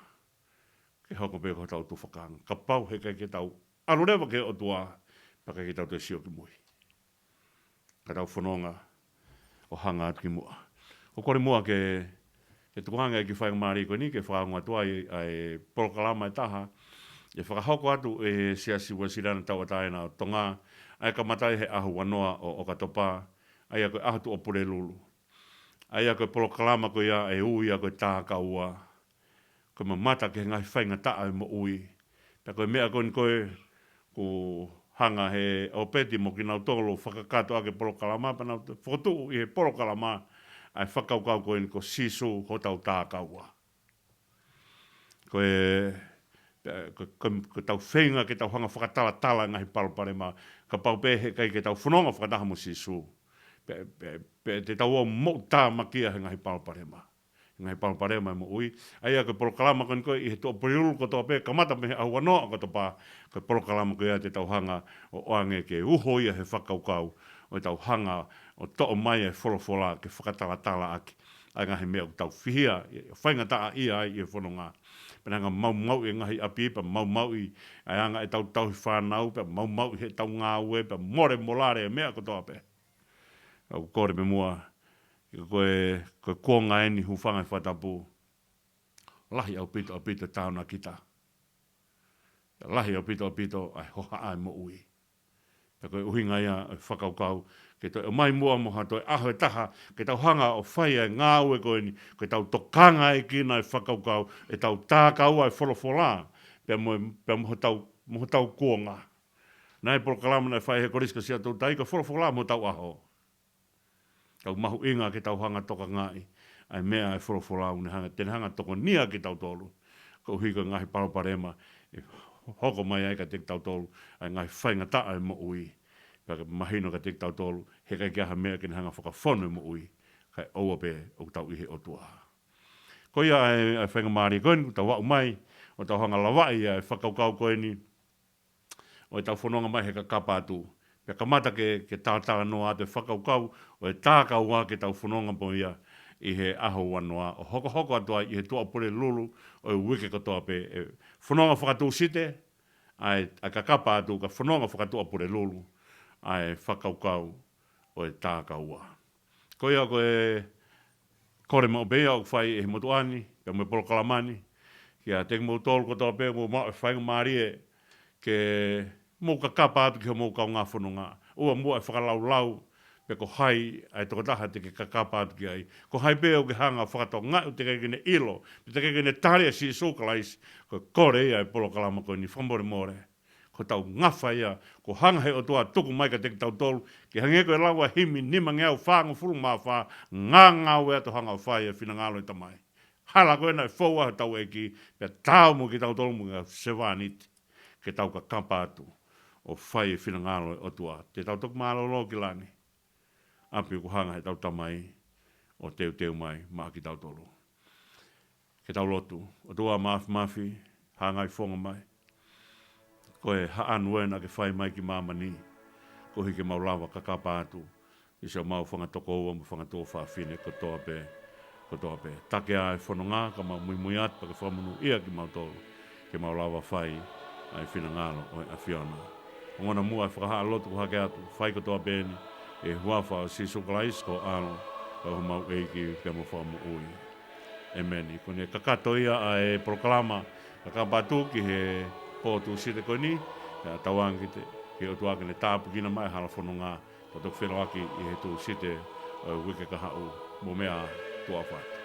ke hoko pē ko hotau tufakanga. Kapau he ʻikai ke tau ʻalu leva ki he ʻOtua, pea ʻikai ke tau toe sio ki mui. Ka tau fononga ʻo hanga atu ki muʻa. ʻOku ou kole muʻa ke, ke tukuange e kiʻi faingamālie ko eni, ke fakaongo atu ai ʻa e polokalama ʻe taha, ʻe fakahoko atu ʻe he Siasi Uēsiliana Tauʻatāina ʻo Tonga, ʻa ia ʻe kamata ai he ʻaho ua noa ʻo ʻOkatopa, ʻa ia ko e ʻaho Tuʻapulelulu. ʻA ia ko e polokalama ko ia ʻe ui ia ko e Tākaua. Ko e mamata ki he ngaahi faingataʻa ʻo e moʻui. Pea ko e meʻa ko eni ko ē ʻoku hanga ʻe he ʻōpeti mo kinautolu ʻo fakakakato ʻaki e polokalama, pea nau fokotuʻu ʻi he polokalama ʻa e fakakaukau ko eni ko Sīsū hotau tākaua. Ko e, ko, ko, ko ʻetau feinga ke tau hanga ʻo fakatalatala e ngaahi palopalema, kapau pē he ʻikai ke tau fononga fakataha mo Sīsū. Pea, pea, pea te tau ō ʻo moʻutāmakia he ngaahi palopalema. He ngaahi palopalema ʻo e moʻui. ʻA ia ko e polokalama ko eni ko ē ʻi he Tuʻapulelulu kotoa pē, kamata mei he ʻaho ua noa ʻo ʻOkatopa, ko e polokalama ko ia te tau hanga ʻo ʻoange ke uho ia he fakakaukau, ʻo tau hanga ʻo toʻo mai e folofola ke fakatalatala ʻaki ʻa e ngaahi meʻa ʻoku tau fihia, ʻo faingataʻaʻia ai ʻi he fononga. Pea ne hanga ʻo maumauʻi e ngaahi ʻapi, pea maumauʻi ʻa e anga ʻetau tauhi fānau, pea maumauʻi heʻetau ngāue, pea mole molale e meʻa kotoa pē. ʻOku ou kole pē muʻa, ko e, ko e kuonga eni, hūfanga he fakatapu, lahi ʻaupito ʻaupito e taonakita. Lahi ʻaupito ʻaupito ʻa e hohaʻa ʻo e moʻui. Ko e ʻuhinga ia e fakakaukau ke toe ʻomai muʻa mo ha toe ʻaho ʻe taha, ke tau hanga ʻo fai e ngāue ko eni, ke tau tokangaʻi ʻaki ʻa e fakakaukau, ʻetau tākaua e folofola, pea mo, pea mo hotau, mo hotau kuonga. Naʻe polokalama naʻe fai he Kolisi ko Siaʻatoutai, ko e folofola mo hotau ʻaho. Tau mahuʻinga ke tau hanga tokangaʻi ʻa e meʻa e folofola ʻoku ne hanga, te ne hanga tokonia kitautolu. Koeʻuhi ko e ngaahi palopalema ʻe hoko mai ai kiate kitautolu, ʻa e ngaahi faingataʻa e moʻui. Pea ke mahino kiate kitautolu, he ʻikai ke ʻi ai ha meʻa ke ne hanga fakafonu e moʻui, kae ʻoua pē ʻoku tau ʻi he ʻOtua. Ko ia ʻa e, ʻa e faingamālie ko eni, ʻoku tau aʻu mai, ʻo tau hanga lavaʻi ʻa e fakakaukau ko eni, ʻo ʻetau fononga mai he kakapa atu. Pea kamata ke, ke talatalanoa atu e fakakaukau, ʻo e tākaua ke tau fononga mo ia ʻi he ʻaho ua noa, ʻo hokohoko atu ai ʻi he Tuʻapulelulu ʻo e uike kotoa pē, ʻe fononga faka-Tūsite, ʻa e, ʻa e kakapa atu ka fononga faka-Tuʻapulelulu, ʻa e fakakaukau ʻo e tākaua. Ko ia ko e kole maʻu pē ia ʻoku fai ʻe he motuʻa ni, pea mo e polokalama ni, kiate kimoutolu kotoa pē, mou maʻu e faingamālie ke mou kakapa atu ki hoʻomou kaungā fononga. ʻOua muʻa ʻe fakalaulau, pe ko hai ʻa e tokotaha te ke kakapa atu ki ai. Ko hai pē ʻoku ke hanga fakatokangaʻi ʻoku teʻeki ke ne ʻilo, pe teʻeki ke ne tali ʻa Sīsū Kalaisi, ko e kole ia e polokalama ko eni fakamolemole. Ko ʻetau ngafa ia, kuo hanga he ʻOtua ʻo tuku mai kiate kitautolu, ke hangē ko e lau ʻa e himi nimangeau fāngofulu mā fā, ngāngāue atu ʻo hanga ʻo fai e finangalo ʻo e Tamai. Hala ko ē naʻe fou ai hotau ʻEiki, pea taau mo kitautolu mo e ngaahi sevāniti, ke tau kakapa atu ʻo fai e finangalo ʻo e ʻOtua. Te tau toki mālōlō ki langi, ʻapi ʻoku hanga heʻetau Tamai ʻo teuteu mai maʻa kitautolu. Ke tau lotu. ʻOtua Māfimafi, hangai fofonga mai. Ko e haʻanu ē naʻa ke fai mai ki māmani, koeʻuhi ke mau lava kakapa atu ʻi siʻomau fanga tokoua mo e fanga tuofāfine kotoa pē, kotoa pē. Take ā e fononga, ka mau muimui atu pea ke fakamonūʻia kimautolu, ke mau lava fai ʻa e finangalo ʻo e ʻAfiona. Ongona muʻa e fakahā lotu ʻoku hake atu, fai kotoa pē eni ʻi he huafa ʻo Sīsū Kalaisi ko ho ʻAlo, ko homau ʻEiki pea mo e Fakamoʻui. ʻEmeni. Ko eni ʻe kakato ia ʻa e polokalama kakapa atu ki he pō Tūsite ko eni, pea tauange ki he ʻOtua ke ne tāpuekina mai e hala fononga, tau toki feʻiloaki ʻi he Tūsite ʻo e uike kahaʻu. Mou meʻa ā, tuʻa ʻofa atu.